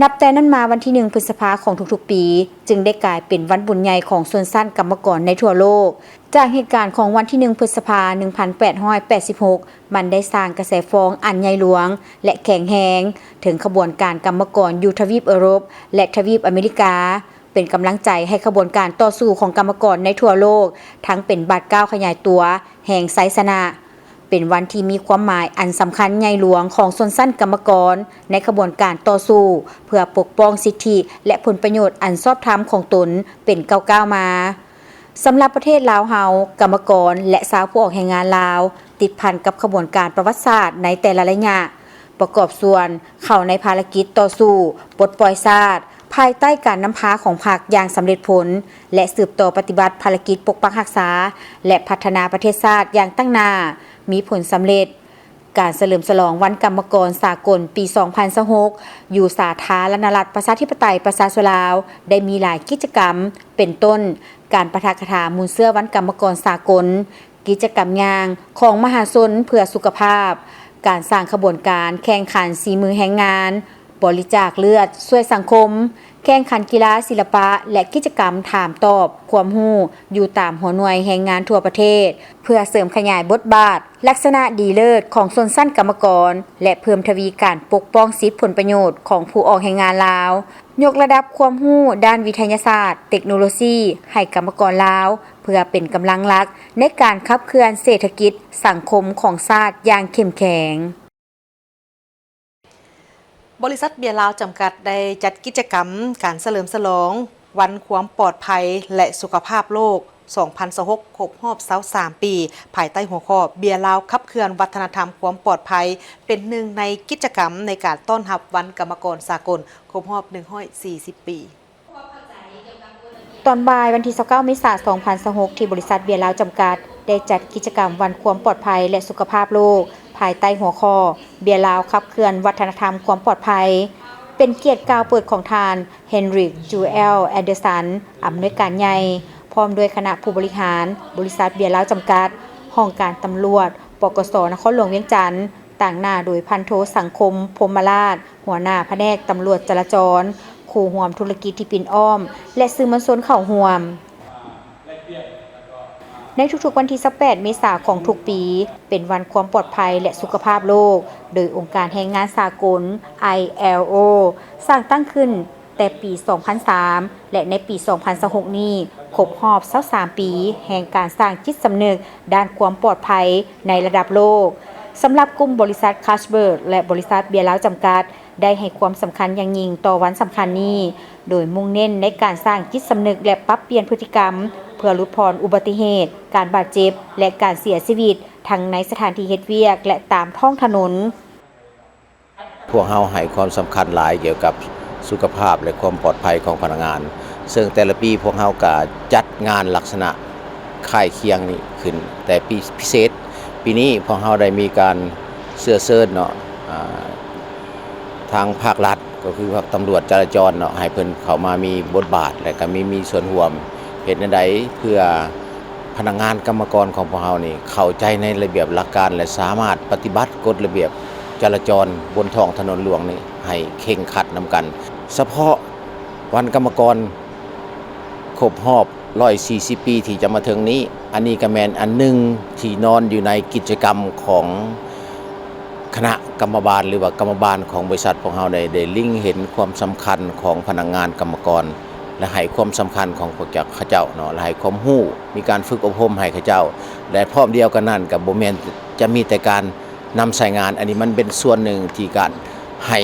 ນັບແຕ່ນັ້ນມາ, ວັນທີໜຶ່ງ ພຶດສະພາຂອງທຸກໆປີ ຈຶ່ງໄດ້ກາຍເປັນວັນບຸນໃຫຍ່ຂອງຊົນຊັ້ນກຳມະກອນໃນທົ່ວໂລກ. ຈາກເຫດການຂອງວັນທີໜຶ່ງ ພຶດສະພາ ໜຶ່ງພັນແປດຮ້ອຍແປດສິບຫົກ ມັນໄດ້ສ້າງກະແສຟອງອັນໃຫຍ່ຫຼວງ ແລະ ແຂງແຮງ ເຖິງຂະບວນການກຳມະກອນຢູ່ທະວີບເອີຣົບ ແລະ ທະວີບອາເມລິກາ, ເປັນກຳລັງໃຈໃຫ້ຂະບວນການຕໍ່ສູ້ຂອງກຳມະກອນໃນທົ່ວໂລກ, ທັງເປັນບາດກ້າວຂະຫຍາຍຕົວແຫ່ງໄຊຊະນະ. ເປັນວັນທີ່ມີຄວາມໝາຍອັນສຳຄັນໃຫຍ່ຫຼວງຂອງຊົນຊັ້ນກຳມະກອນໃນຂະບວນການຕໍ່ສູ້ເພື່ອປົກປ້ອງສິດທິ ແລະ ຜົນປະໂຫຍດອັນຊອບທຳຂອງຕົນເປັນກ້າວໆມາ. ສຳລັບປະເທດລາວເຮົາ, ກຳມະກອນ ແລະ ຊາວຜູ້ອອກແຮງງານລາວ ຕິດພັນກັບຂະບວນການປະຫວັດສາດໃນແຕ່ລະໄລຍະ, ປະກອບສ່ວນເຂົ້າໃນພາລະກິດຕໍ່ສູ້ປົດປ່ອຍຊາດ ພາຍໃຕ້ການນຳພາຂອງພັກຢ່າງສຳເລັດຜົນ ແລະ ສືບຕໍ່ປະຕິບັດພາລະກິດປົກປັກຮັກສາ ແລະ ພັດທະນາປະເທດຊາດຢ່າງຕັ້ງໜ້າ, ມີຜົນສຳເລັດ. ການສະເຫຼີມສະຫຼອງວັນກຳມະກອນສາກົນປີສອງພັນຊາວຫົກ ຢູ່ສາທາລະນະລັດປະຊາທິປະໄຕປະຊາຊົນລາວ ໄດ້ມີຫຼາຍກິດຈະກຳ ເປັນຕົ້ນ ການປາຖະກະຖາມູນເຊື້ອວັນກຳມະກອນສາກົນ, ກິດຈະກຳຍ່າງຂອງມະຫາຊົນເພື່ອສຸຂະພາບ, ການສ້າງຂະບວນການແຂ່ງຂັນສີມືແຮງງານ, ບໍລິຈາກເລືອດຊ່ວຍສັງຄົມ, ແຂ່ງຂັນກິລາ, ສິລະປະ ແລະ ກິດຈະກຳຖາມຕອບຄວາມຮູ້ຢູ່ຕາມຫົວໜ່ວຍແຮງງານທົ່ວປະເທດ ເພື່ອເສີມຂະຫຍາຍບົດບາດ, ລັກສະນະດີເລີດຂອງຊົນຊັ້ນກຳມະກອນ ແລະ ເພີ່ມທະວີການປົກປ້ອງສິດຜົນປະໂຫຍດຂອງຜູ້ອອກແຮງງານລາວ, ຍົກລະດັບຄວາມຮູ້ດ້ານວິທະຍາສາດ, ເຕັກໂນໂລຊີໃຫ້ກຳມະກອນລາວ ເພື່ອເປັນກຳລັງຫຼັກໃນການຂັບເຄື່ອນເສດຖະກິດສັງຄົມຂອງຊາດຢ່າງເຂັ້ມແຂງ. ບໍລິສັດເບຍລາວຈຳກັດ ໄດ້ຈັດກິດຈະກຳການສະເຫຼີມສະຫຼອງວັນຄວາມປອດໄພ ແລະ ສຸຂະພາບໂລກ ສອງພັນຊາວຫົກ ຄົບຮອບຊາວສາມປີ ພາຍໃຕ້ຫົວຂໍ້ ເບຍລາວຂັບເຄື່ອນວັດທະນະທຳຄວາມປອດໄພ ເປັນໜຶ່ງໃນກິດຈະກຳໃນການຕ້ອນຮັບວັນກຳມະກອນສາກົນ ຄົບຮອບໜຶ່ງຮ້ອຍສີ່ສິບປີ. ຕອນບ່າຍວັນທີຊາວເກົ້າ ເມສາ ສອງພັນຊາວຫົກ ທີ່ບໍລິສັດເບຍລາວຈຳກັດ ໄດ້ຈັດກິດຈະກຳວັນຄວາມປອດໄພ ແລະ ສຸຂະພາບໂລກ ພາຍໃຕ້ຫົວຂໍ້ ເບຍລາວຂັບເຄື່ອນວັດທະນະທຳຄວາມປອດໄພ ເປັນກຽດກ່າວເປີດຂອງທ່ານ ເຮນຣິກ ຈູແອລ ແອນເດີສັນ ອຳນວຍການໃຫຍ່ ພ້ອມດ້ວຍຄະນະຜູ້ບໍລິຫານບໍລິສັດເບຍລາວຈຳກັດ, ຫ້ອງການຕຳຫຼວດ ປກສ ນະຄອນຫຼວງວຽງຈັນ, ຕາງໜ້າໂດຍພັນໂທ ສັງຄົມ ພົມມະລາດ ຫົວໜ້າພະແນກຕຳຫຼວດຈະລາຈອນ, ຄູ່ຮ່ວມທຸລະກິດທີ່ປິ່ນອ້ອມ ແລະ ສື່ມວນຊົນເຂົ້າຮ່ວມ. ໃນທຸກໆວັນທີຊາວແປດ ເມສາຂອງທຸກປີ ເປັນວັນຄວາມປອດໄພ ແລະ ສຸຂະພາບໂລກ ໂດຍອົງການແຮງງານສາກົນ ໄອແອລໂອ ສ້າງຕັ້ງຂຶ້ນແຕ່ປີສອງພັນສາມ ແລະ ໃນປີສອງພັນຊາວຫົກນີ້ ຄົບຮອບຊາວສາມປີ ແຫ່ງການສ້າງຈິດສຳນຶກດ້ານຄວາມປອດໄພໃນລະດັບໂລກ. ສຳລັບກຸ່ມບໍລິສັດຄາສເບີກ ແລະ ບໍລິສັດເບຍລາວຈຳກັດ ໄດ້ໃຫ້ຄວາມສຳຄັນຢ່າງຍິ່ງຕໍ່ວັນສຳຄັນນີ້, ໂດຍມຸ່ງເນັ້ນໃນການສ້າງຈິດສຳນຶກ ແລະ ປັບປ່ຽນພຶດຕິກຳ ເພື່ອຫຼຸດຜ່ອນອຸບັດຕິເຫດ, ການບາດເຈັບ ແລະ ການເສຍຊີວິດ ທັງໃນສະຖານທີ່ເຮັດວຽກ ແລະ ຕາມທ້ອງຖະໜົນ. ພວກເຮົາໃຫ້ຄວາມສຳຄັນຫຼາຍກ່ຽວກັບສຸຂະພາບ ແລະ ຄວາມປອດໄພຂອງພະນັກງານ, ເຊິ່ງແຕ່ລະປີພວກເຮົາກໍຈັດງານລັກສະນະຄ້າຍຄຽງນີ້ຂຶ້ນແຕ່ປີພິເສດ. ປີນີ້ພວກເຮົາໄດ້ມີການເຊື້ອເຊີນເນາະ ອາ ທາງພາກລັດ ກໍຄືພາກຕຳຫຼວດຈະລາຈອນເນາະ ໃຫ້ເພິ່ນເຂົ້າມາມີບົດບາດ ແລະ ກໍມີ ມີສ່ວນຮ່ວມ ເຮັດແນວໃດເພື່ອພະນັກງານກຳມະກອນຂອງພວກເຮົານີ້ເຂົ້າໃຈໃນລະບຽບຫຼັກການ ແລະ ສາມາດປະຕິບັດກົດລະບຽບຈະລາຈອນບົນທ້ອງຖະໜົນຫຼວງນີ້ໃຫ້ເຄັ່ງຄັດນຳກັນ. ສະເພາະວັນກຳມະກອນຄົບຮອບ ໜຶ່ງຮ້ອຍສີ່ສິບປີທີ່ຈະມາເຖິງນີ້, ອັນນີ້ກໍແມ່ນອັນໜຶ່ງທີ່ນອນຢູ່ໃນກິດຈະກຳຂອງຄະນະກຳມະບານ ຫຼືວ່າກຳມະບານຂອງບໍລິສັດພວກເຮົາໄດ້ ໄດ້ເລັງເຫັນຄວາມສຳຄັນຂອງພະນັກງານກຳມະກອນ ແລະ ໃຫ້ຄວາມສຳຄັນຂອງພວກເຈົ້າ ເຂົາເຈົ້າເນາະ ແລະ ໃຫ້ຄວາມຮູ້ ມີການຝຶກອົບຮົມໃຫ້ເຂົາເຈົ້າ ແລະ ພ້ອມດຽວກັນນັ້ນກໍບໍ່ແມ່ນຈະມີແຕ່ການນຳໃຊ້ງານ, ອັນນີ້ມັນເປັນສ່ວນໜຶ່ງທີ່ການໃຫ້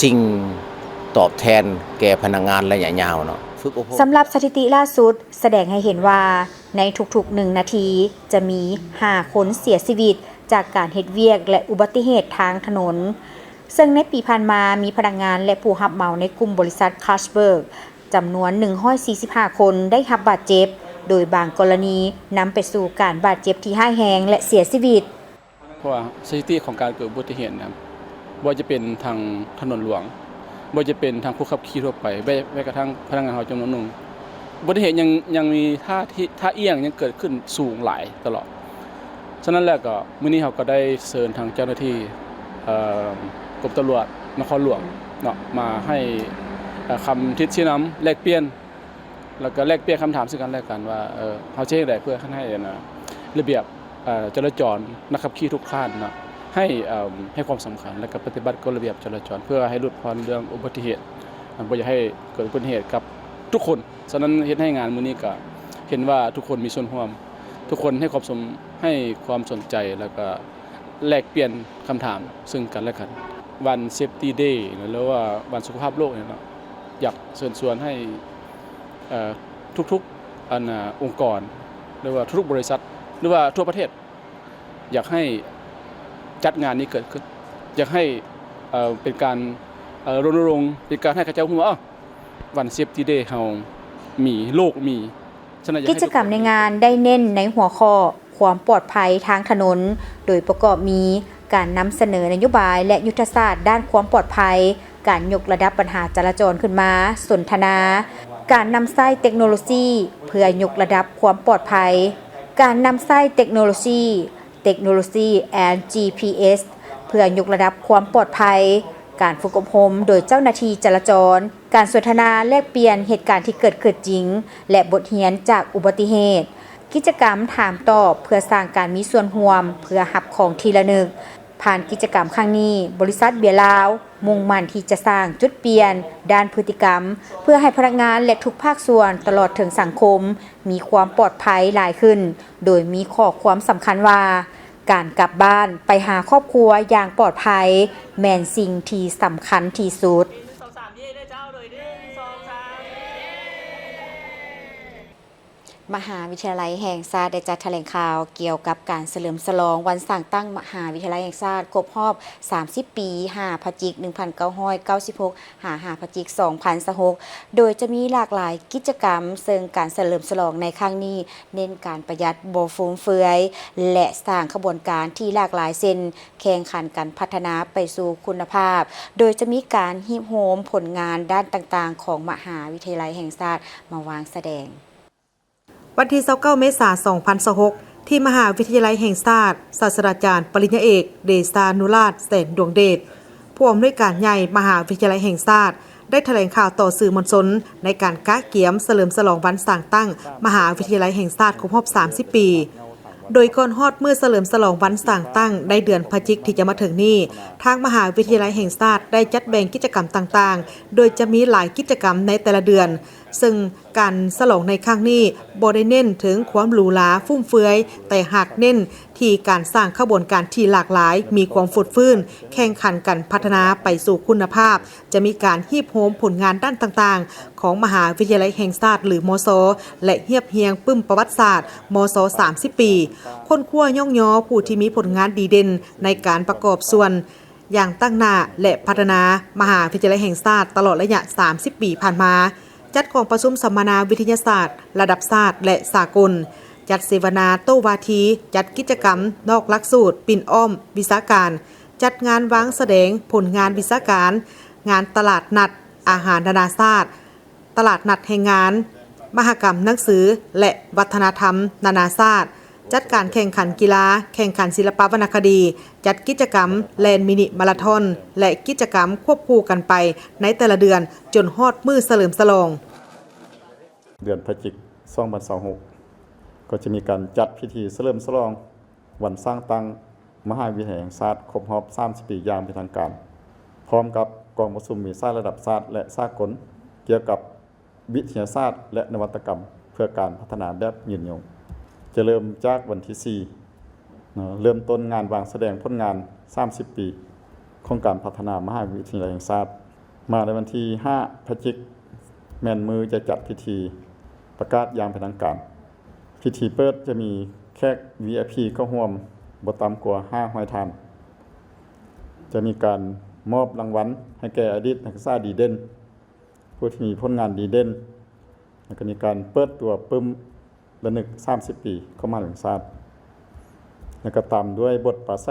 ສິ່ງຕອບແທນແກ່ພະນັກງານໄລຍະຍາວເນາະ ຝຶກອົບຮົມ. ສຳລັບສະຖິຕິລ່າສຸດ ສະແດງໃຫ້ເຫັນວ່າ ໃນທຸກໆໜຶ່ງນາທີ ຈະມີຫ້າຄົນເສຍຊີວິດຈາກການເຮັດວຽກ ແລະ ອຸບັດຕິເຫດທາງຖະໜົນ, ເຊິ່ງໃນປີຜ່ານມາ ມີພະນັກງານ ແລະ ຜູ້ຮັບເໝົາໃນກຸ່ມບໍລິສັດຄາສເບີກ ຈຳນວນໜຶ່ງຮ້ອຍສີ່ສິບຫ້າຄົນໄດ້ຮັບບາດເຈັບ, ໂດຍບາງກໍລະນີນຳໄປສູ່ການບາດເຈັບທີ່ຮ້າຍແຮງ ແລະ ເສຍຊີວິດ. ເພາະວ່າສະຖິຕິຂອງການເກີດອຸບັດຕິເຫດນະ ບໍ່ວ່າຈະເປັນທາງຖະໜົນຫຼວງ, ບໍ່ວ່າຈະເປັນທາງຜູ້ຂັບຂີ່ທົ່ວໄປ, ແມ້ ແມ້ກະທັ່ງພະນັກງານເຮົາຈຳນວນໜຶ່ງ, ອຸບັດຕິເຫດຍັງ ຍັງມີທ່າທີ່ ທ່າອຽງຍັງເກີດຂຶ້ນສູງຫຼາຍຕະຫຼອດ. ສະນັ້ນແລ້ວກໍມື້ນີ້ເຮົາກໍໄດ້ເຊີນທາງເຈົ້າໜ້າທີ່ ເອີ ກົມຕຳຫຼວດນະຄອນຫຼວງເນາະ ມາໃຫ້ ເອີ ຄຳທິດຊີ້ນຳ ແລກປ່ຽນ ແລ້ວກໍແລກປ່ຽນຄຳຖາມເຊິ່ງກັນແລະກັນວ່າ ເອີ ເຮົາຈະເຮັດໃດເພື່ອໃຫ້ ອັນນະ ລະບຽບ ເອີ ຈະລາຈອນ ນັກຂັບຂີ່ທຸກທ່ານເນາະ ໃຫ້ ເອີ ໃຫ້ຄວາມສຳຄັນ ແລະກໍປະຕິບັດກົດລະບຽບຈະລາຈອນ ເພື່ອໃຫ້ຫຼຸດຜ່ອນເລື່ອງອຸບັດຕິເຫດ ບໍ່ຢາກໃຫ້ເກີດອຸບັດຕິເຫດກັບທຸກຄົນ. ສະນັ້ນເຮັດໃຫ້ງານມື້ນີ້ກໍເຫັນວ່າທຸກຄົນມີສ່ວນຮ່ວມ, ທຸກຄົນໃຫ້ຄວາມສົນ ໃຫ້ຄວາມສົນໃຈ ແລ້ວກໍແລກປ່ຽນຄຳຖາມເຊິ່ງກັນແລະກັນ. ວັນເຊຟຕີເດ ຫຼືວ່າວັນສຸຂະພາບໂລກນີ້ເນາະ, ຢາກເຊີນຊວນໃຫ້ ເອີ ທຸກໆ ອັນນະ ອົງກອນ ຫຼືວ່າທຸກໆບໍລິສັດ ຫຼືວ່າທົ່ວປະເທດ ຢາກໃຫ້ຈັດງານນີ້ເກີດຂຶ້ນ, ຢາກໃຫ້ ເອີ ເປັນການ ເອີ ລົນນະລົງ ເປັນການໃຫ້ເຂົາເຈົ້າຮູ້ວ່າ ເອີ ວັນເຊຟຕີເດເຮົາມີ ໂລກມີ. ສະນັ້ນຢາກໃຫ້ ກິດຈະກຳໃນງານໄດ້ເນັ້ນໃນຫົວຂໍ້ຄວາມປອດໄພທາງຖະໜົນ ໂດຍປະກອບມີການນຳສະເໜີນະໂຍບາຍ ແລະ ຍຸດທະສາດດ້ານຄວາມປອດໄພ, ການຍົກລະດັບບັນຫາຈະລາຈອນຂຶ້ນມາ, ສົນທະນາ, ການນຳໃຊ້ເຕັກໂນໂລຊີເພື່ອຍົກລະດັບຄວາມປອດໄພ, ການນຳໃຊ້ເຕັກໂນໂລຊີ Technology and ຈີ ພີ ເອສ ເພື່ອຍົກລະດັບຄວາມປອດໄພ, ການຝຶກອົບຮົມໂດຍເຈົ້າໜ້າທີ່ຈະລາຈອນ, ການສົນທະນາແລກປ່ຽນເຫດການທີ່ເກີດຂຶ້ນຈິງ ແລະ ບົດຮຽນຈາກອຸບັດຕິເຫດ, ກິດຈະກຳຖາມຕອບເພື່ອສ້າງການມີສ່ວນຮ່ວມເພື່ອຮັບຂອງທີ່ລະນຶກ. ຜ່ານກິດຈະກຳຄັ້ງນີ້, ບໍລິສັດເບຍລາວມຸ່ງໝັ້ນທີ່ຈະສ້າງຈຸດປ່ຽນດ້ານພຶດຕິກຳ ເພື່ອໃຫ້ພະນັກງານ ແລະ ທຸກພາກສ່ວນຕະຫຼອດເຖິງສັງຄົມ ມີຄວາມປອດໄພຫຼາຍຂຶ້ນ, ໂດຍມີຂໍ້ຄວາມສຳຄັນວ່າ ການກັບບ້ານໄປຫາຄອບຄົວຢ່າງປອດໄພ ແມ່ນສິ່ງທີ່ສຳຄັນທີ່ສຸດ. ມະຫາວິທະຍາໄລແຫ່ງຊາດໄດ້ຈັດຖະແຫຼງຂ່າວກ່ຽວກັບການສະເຫຼີມສະຫຼອງວັນສ້າງຕັ້ງມະຫາວິທະຍາໄລແຫ່ງຊາດຄົບຮອບສາມສິບປີ ຫ້າພະຈິກ ໜຶ່ງພັນເກົ້າຮ້ອຍເກົ້າສິບຫົກ ຫາ ຫ້າພະຈິກ ສອງພັນຊາວຫົກ ໂດຍຈະມີຫຼາກຫຼາຍກິດຈະກຳ, ເຊິ່ງການສະເຫຼີມສະຫຼອງໃນຄັ້ງນີ້ເນັ້ນການປະຢັດບໍ່ຟຸມເຟືອຍ ແລະ ສ້າງຂະບວນການທີ່ຫຼາກຫຼາຍ ເຊັ່ນ ແຂ່ງຂັນກັນພັດທະນາໄປສູ່ຄຸນນະພາບ, ໂດຍຈະມີການຮີບໂຮມຜົນງານດ້ານຕ່າງໆຂອງມະຫາວິທະຍາໄລແຫ່ງຊາດມາວາງສະແດງ. ວັນທີຊາວເກົ້າ ເມສາ ສອງພັນຊາວຫົກ ທີ່ມະຫາວິທະຍາໄລແຫ່ງຊາດ, ສາດສະດາຈານປະລິນຍາເອກ ເດຊານຸລາດ ແສນດວງເດດ, ຜູ້ອຳນວຍການໃຫຍ່ມະຫາວິທະຍາໄລແຫ່ງຊາດ ໄດ້ຖະແຫຼງຂ່າວຕໍ່ສື່ມວນຊົນໃນການກະກຽມສະເຫຼີມສະຫຼອງວັນສ້າງຕັ້ງມະຫາວິທະຍາໄລແຫ່ງຊາດຄົບຮອບສາມສິບປີ. ໂດຍກ່ອນຮອດມື້ສະເຫຼີມສະຫຼອງວັນສ້າງຕັ້ງໃນເດືອນພະຈິກທີ່ຈະມາເຖິງນີ້, ທາງມະຫາວິທະຍາໄລແຫ່ງຊາດໄດ້ຈັດແບ່ງກິດຈະກຳຕ່າງໆ, ໂດຍຈະມີຫຼາຍກິດຈະກຳໃນແຕ່ລະເດືອນ, ເຊິ່ງ ການສະຫຼອງໃນຄັ້ງນີ້ບໍ່ໄດ້ເນັ້ນເຖິງຄວາມຫຼູຫຼາຟຸມເຟືອຍ, ແຕ່ຫາກເນັ້ນທີ່ການສ້າງຂະບວນການທີ່ຫຼາກຫຼາຍ, ມີຄວາມຟົດຟື້ນ, ແຂ່ງຂັນກັນພັດທະນາໄປສູ່ຄຸນນະພາບ, ຈະມີການຮີບໂຮມຜົນງານດ້ານຕ່າງໆຂອງມະຫາວິທະຍາໄລແຫ່ງຊາດ ຫຼື ມຊ ແລະ ຮຽບຮຽງປຶ້ມປະຫວັດສາດ ມຊ ສາມສິບປີ, ຄົ້ນຄວ້າຍ້ອງຍໍຜູ້ທີ່ມີຜົນງານດີເດັ່ນໃນການປະກອບສ່ວນ ຢ່າງຕັ້ງໜ້າ ແລະ ພັດທະນາມະຫາວິທະຍາໄລແຫ່ງຊາດຕະຫຼອດໄລຍະສາມສິບປີຜ່ານມາ, ຈັດກອງປະຊຸມສຳມະນາວິທະຍາສາດລະດັບຊາດ ແລະ ສາກົນ, ຈັດເສວະນາໂຕ້ວາທີ, ຈັດກິດຈະກຳນອກຫຼັກສູດປິ່ນອ້ອມວິຊາການ, ຈັດງານວາງສະແດງຜົນງານວິຊາການ, ງານຕະຫຼາດນັດອາຫານນານາຊາດ, ຕະຫຼາດນັດແຮງງານ, ມະຫະກຳໜັງສື ແລະ ວັດທະນະທຳນານາຊາດ, ຈັດການແຂ່ງຂັນກິລາ, ແຂ່ງຂັນສິລະປະວັນນະຄະດີ, ຈັດກິດຈະກຳແລ່ນມິນິມາລາທອນ ແລະ ກິດຈະກຳຄວບຄູ່ກັນໄປໃນແຕ່ລະເດືອນ ຈົນຮອດມື້ສະເຫຼີມສະຫຼອງ. ເດືອນພະຈິກ ສອງພັນຊາວຫົກ ກໍຈະມີການຈັດພິທີສະເຫຼີມສະຫຼອງ ວັນສ້າງຕັ້ງມະຫາວິທະຍາໄລແຫ່ງຊາດຄົບຮອບສາມສິບປີຢ່າງເປັນທາງການ, ພ້ອມກັບກອງປະຊຸມວິຊາລະດັບຊາດ ແລະ ສາກົນ ກ່ຽວກັບວິທະຍາສາດ ແລະ ນະວັດຕະກຳ ເພື່ອການພັດທະນາແບບຍືນຍົງ. ຈະເລີ່ມຈາກວັນທີສີ່ ເນາະ, ເລີ່ມຕົ້ນງານວາງສະແດງຜົນງານສາມສິບປີຂອງການພັດທະນາມະຫາວິທະຍາໄລແຫ່ງຊາດ. ມາໃນວັນທີຫ້າ ພະຈິກ ແມ່ນມື້ຈະຈັດພິທີປະກາດຢ່າງເປັນທາງການ. ພິທີເປີດຈະມີແຂກ ວີໄອພີ ເຂົ້າຮ່ວມບໍ່ຕ່ຳກວ່າຫ້າຮ້ອຍທ່ານ. ຈະມີການມອບລາງວັນໃຫ້ແກ່ອະດີດນັກສຶກສາດີເດັ່ນ, ຜູ້ທີ່ມີຜົນງານດີເດັ່ນ, ແລ້ວກໍມີການເປີດຕົວປຶ້ມ ລະນຶກສາມສິບປີຂອງມະຫາວິທະຍາໄລແຫ່ງຊາດ ແລະ ກໍຕາມດ້ວຍບົດປາໄສ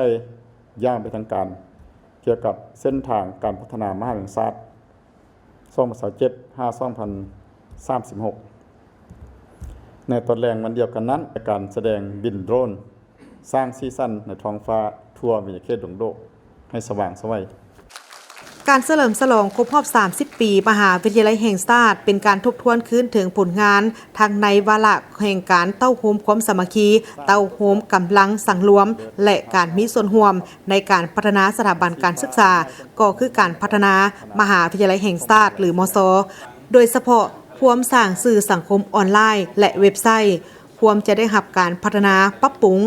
ຢ່າງເປັນທາງການ ກ່ຽວກັບເສັ້ນທາງການພັດທະນາມະຫາວິທະຍາໄລແຫ່ງຊາດ ສອງພັນຊາວເຈັດ ຫາ ສອງພັນສາມສິບຫົກ. ໃນຕອນແລງວັນດຽວກັນນັ້ນ, ການສະແດງບິນໂດຣນ ສ້າງສີສັນໃນທ້ອງຟ້າທົ່ວເວຍເຂດດົງໂດກໃຫ້ສະຫວ່າງໄສວ. ການສະເຫຼີມສະຫຼອງຄົບຮອບສາມສິບປີມະຫາວິທະຍາໄລແຫ່ງຊາດ ເປັນການທົບທວນຄືນເຖິງຜົນງານ ທັງໃນວາລະແຫ່ງການເຕົ້າໂຮມຄວາມສາມັກຄີ, ເຕົ້າໂຮມກຳລັງສັງລວມ ແລະ ການມີສ່ວນຮ່ວມໃນການພັດທະນາສະຖາບັນການສຶກສາ, ກໍຄືການພັດທະນາມະຫາວິທະຍາໄລແຫ່ງຊາດ ຫຼື ມຊ, ໂດຍສະເພາະ ພວມສ້າງສື່ສັງຄົມອອນລາຍ ແລະ ເວັບໄຊ, ພວມຈະໄດ້ຮັບການພັດທະນາປັບປຸງ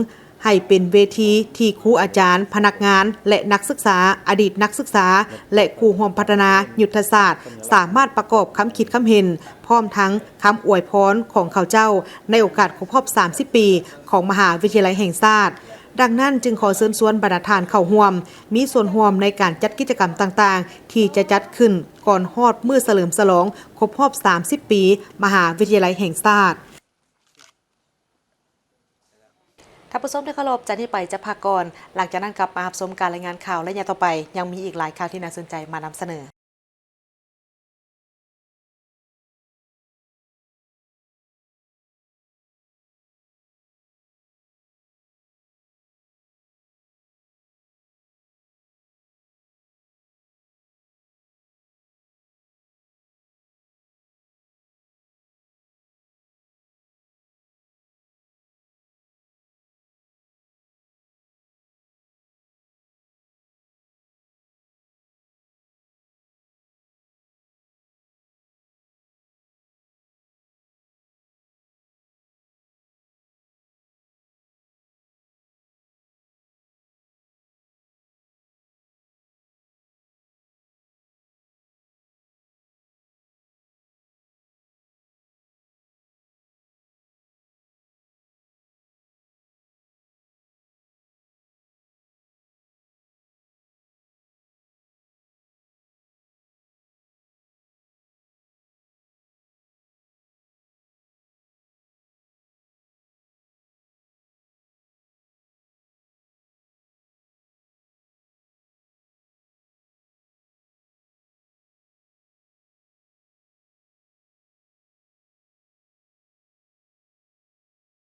ໃຫ້ເປັນເວທີທີ່ຄູອາຈານ, ພະນັກງານ ແລະ ນັກສຶກສາ, ອະດີດນັກສຶກສາ ແລະ ຄູ່ຮ່ວມພັດທະນາຍຸດທະສາດ ສາມາດປະກອບຄຳຄິດຄຳເຫັນ, ພ້ອມທັງຄຳອວຍພອນຂອງເຂົາເຈົ້າໃນໂອກາດຄົບຮອບສາມສິບປີຂອງມະຫາວິທະຍາໄລແຫ່ງຊາດ. ດັ່ງນັ້ນ, ຈຶ່ງຂໍເຊີນຊວນບັນດາທ່ານເຂົ້າຮ່ວມ, ມີສ່ວນຮ່ວມໃນການຈັດກິດຈະກຳຕ່າງໆ ທີ່ຈະຈັດຂຶ້ນ ກ່ອນຮອດມື້ສະເຫຼີມສະຫຼອງຄົບຮອບສາມສິບປີມະຫາວິທະຍາໄລແຫ່ງຊາດ. ທ່ານຜູ້ຊົມທີ່ເຄົາລົບ, ຈາກນີ້ໄປຈະພັກກ່ອນ, ຫຼັງຈາກນັ້ນກັບມາຮັບຊົມການລາຍງານຂ່າວໄລຍະຕໍ່ໄປ, ຍັງມີອີກຫຼາຍຂ່າວທີ່ໜ້າສົນໃຈມານຳສະເໜີ.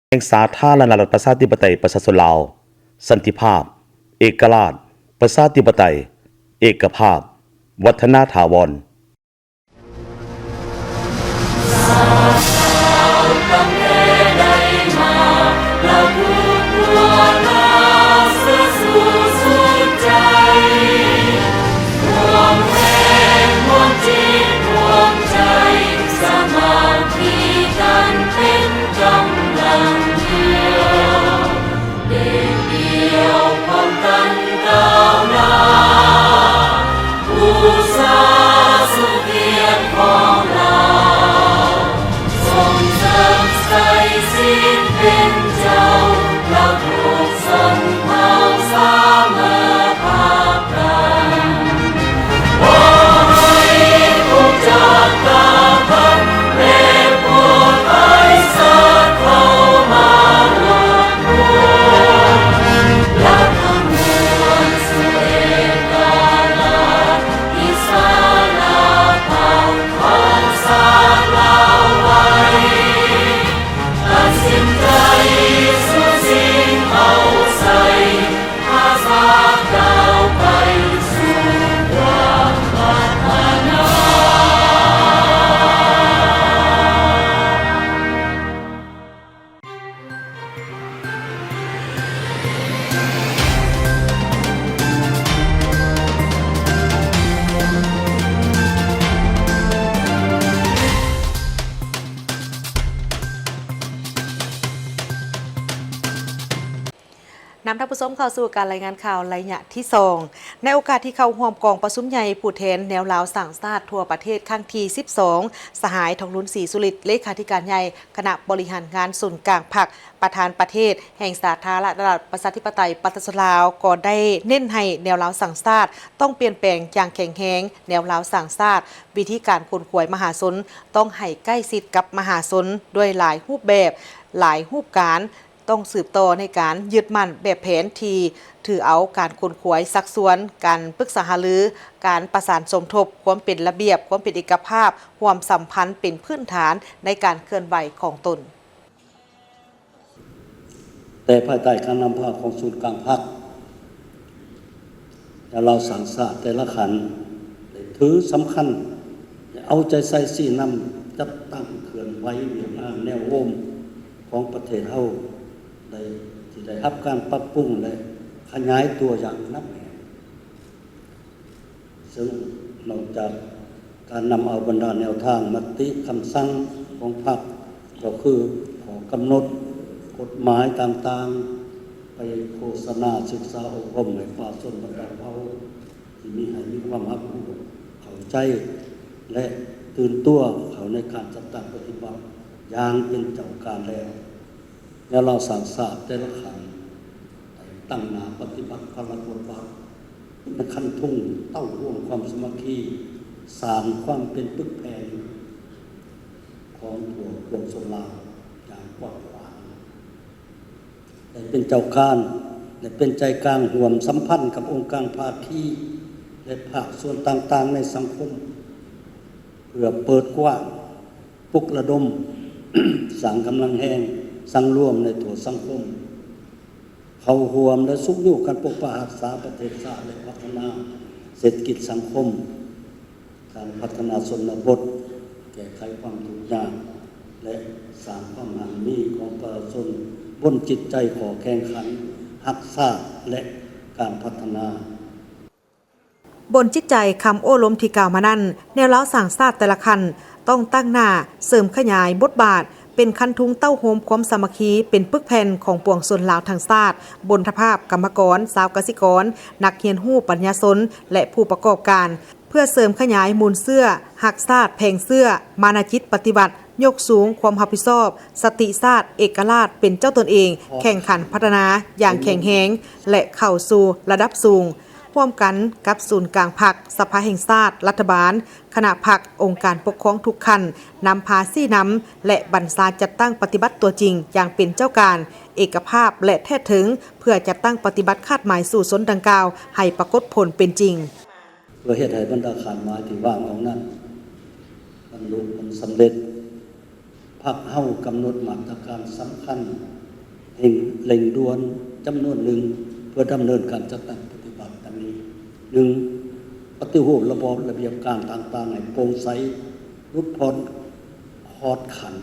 ແຫ່ງສາທາລະນະລັດ ປະຊາທິປະໄຕ ປະຊາຊົນລາວ, ສັນຕິພາບ, ເອກະລາດ, ປະຊາທິປະໄຕ, ເອກະພາບ, ວັດທະນາຖາວອນ. ນຳທ່ານຜູ້ຊົມເຂົ້າສູ່ການລາຍງານຂ່າວໄລຍະທີສອງ ໃນໂອກາດທີ່ເຂົ້າຮ່ວມກອງປະຊຸມໃຫຍ່ຜູ້ແທນແນວລາວສ້າງຊາດທົ່ວປະເທດຄັ້ງທີສິບສອງ ສະຫາຍ ທອງລຸນ ສີສຸລິດ ເລຂາທິການໃຫຍ່ຄະນະບໍລິຫານງານສູນກາງພັກ ປະທານປະເທດແຫ່ງສາທາລະນະລັດ ປະຊາທິປະໄຕ ປະຊາຊົນລາວ ກໍໄດ້ເນັ້ນໃຫ້ແນວລາວສ້າງຊາດຕ້ອງປ່ຽນແປງຢ່າງແຂງແຮງ, ແນວລາວສ້າງຊາດ, ວິທີການຂົນຂວາຍມະຫາຊົນ ຕ້ອງໃຫ້ໃກ້ຊິດກັບມະຫາຊົນດ້ວຍຫຼາຍຮູບແບບ, ຫຼາຍຮູບການ, ຕ້ອງສືບຕໍ່ໃນການຍຶດໝັ້ນແບບແຜນທີ່ຖືເອົາການຂົນຂວາຍຊັກຊວນ, ການປຶກສາຫາລື, ການປະສານສົມທົບ, ຄວາມເປັນລະບຽບ, ຄວາມເປັນເອກະພາບ, ຮ່ວມສຳພັນເປັນພື້ນຖານໃນການເຄື່ອນໄຫວຂອງຕົນ. ແຕ່ພາຍໃຕ້ການນຳພາຂອງສູນກາງພັກ ແລະ ລາວສ້າງຊາດແຕ່ລະຂັ້ນ ໄດ້ຖືສຳຄັນ ແລະ ເອົາໃຈໃສ່ຊີ້ນຳ ຈັດຕັ້ງເຄື່ອນໄຫວວຽກງານແນວໂນ້ມຂອງປະເທດເຮົາ ໄດ້ ທີ່ໄດ້ຮັບການປັບປຸງ ແລະ ຂະຫຍາຍຕົວຢ່າງໜັກແໜ້ນ. ເຊິ່ງນອກຈາກການນຳເອົາບັນດາແນວທາງ, ມະຕິ, ຄຳສັ່ງຂອງພັກ ກໍຄືຂໍ້ກຳນົດ, ກົດໝາຍຕ່າງໆ ໄປໂຄສະນາສຶກສາອົບຮົມໃຫ້ປະຊາຊົນບັນດາເຜົ່າ ທີ່ມີ ໃຫ້ມີຄວາມຮັບຮູ້ເຂົ້າໃຈ ແລະ ຕື່ນຕົວເຂົ້າໃນການຈັດຕັ້ງປະຕິບັດຢ່າງເປັນເຈົ້າການແລ້ວ. ແນວລາວສ້າງຊາດແຕ່ລະຂັ້ນ ໄດ້ຕັ້ງໜ້າປະຕິບັດພາລະບົດບາດ ເປັນຄັນທຸງເຕົ້າໂຮມຄວາມສາມັກຄີ, ສ້າງຄວາມເປັນປຶກແຜ່ນຂອງພວກປວງຊົນລາວຢ່າງກວ້າງຂວາງ, ໄດ້ເປັນເຈົ້າການ ແລະ ເປັນໃຈກາງຮ່ວມສຳພັນກັບອົງການພາຄີ ແລະ ພາກສ່ວນຕ່າງໆໃນສັງຄົມ ເພື່ອເປີດກວ້າງ ປຸກລະດົມ ສ້າງກຳລັງແຮງສັງລວມໃນທົ່ວສັງຄົມ ເຂົ້າຮ່ວມ ແລະ ຊຸກຍູ້ກັນປົກປັກຮັກສາປະເທດຊາດ ແລະ ພັດທະນາເສດຖະກິດສັງຄົມ, ການພັດທະນາຊົນນະບົດ, ແກ້ໄຂຄວາມທຸກຍາກ ແລະ ສ້າງຄວາມຮັ່ງມີຂອງປະຊາຊົນ ບົນຈິດໃຈຂໍ້ແຂ່ງຂັນຮັກຊາດ ແລະ ການພັດທະນາ. ບົນຈິດໃຈຄຳໂອ້ລົມທີ່ກ່າວມານັ້ນ, ແນວລາວສ້າງຊາດແຕ່ລະຂັ້ນ ຕ້ອງຕັ້ງໜ້າເສີມຂະຫຍາຍບົດບາດ ເປັນຄັນທຸງເຕົ້າໂຮມຄວາມສາມັກຄີ ເປັນປຶກແຜ່ນຂອງປວງຊົນລາວທັງຊາດ, ບົນທະພາບກຳມະກອນ, ຊາວກະສິກອນ, ນັກຮຽນຮູ້ປັນຍາຊົນ ແລະ ຜູ້ປະກອບການ, ເພື່ອເສີມຂະຫຍາຍມູນເຊື້ອຮັກຊາດແຜງເຊື້ອ, ມານະຈິດປະຕິວັດ, ຍົກສູງຄວາມຮັບຜິດຊອບ, ສະຕິຊາດເອກະລາດເປັນເຈົ້າຕົນເອງ, ແຂ່ງຂັນພັດທະນາຢ່າງແຂງແຮງ ແລະ ເຂົ້າສູ່ລະດັບສູງ. ຮ່ວມກັນກັບສູນກາງພັກ, ສະພາແຫ່ງຊາດ, ລັດຖະບານ, ຄະນະພັກ, ອົງການປົກຄອງທຸກຂັ້ນ ນຳພາຊີ້ນຳ ແລະ ບັນຊາຈັດຕັ້ງປະຕິບັດຕົວຈິງຢ່າງເປັນເຈົ້າການ, ເອກະພາບ ແລະ ແທດເຖິງ ເພື່ອຈັດຕັ້ງປະຕິບັດຄາດໝາຍສູ້ຊົນດັ່ງກ່າວໃຫ້ປາກົດຜົນເປັນຈິງ. ເພື່ອເຮັດໃຫ້ບັນດາຄາດໝາຍທີ່ວາງອອກນັ້ນ ບັນລຸຜົນສຳເລັດ. ພ ພັກເຮົາກຳນົດມາດຕະການສຳຄັນ ເລັ່ງເລັ່ງດ່ວນຈຳນວນໜຶ່ງ ເພື່ອດຳເນີນການຈັດຕັ້ງປະຕິບັດດັ່ງນີ້: ໜຶ່ງ, ປະຕິຮູບລະບອບລະບຽບການຕ່າງໆໃຫ້ໂປ່ງໃສ, ຫຼຸດຜ່ອນຂອດຂັ້ນ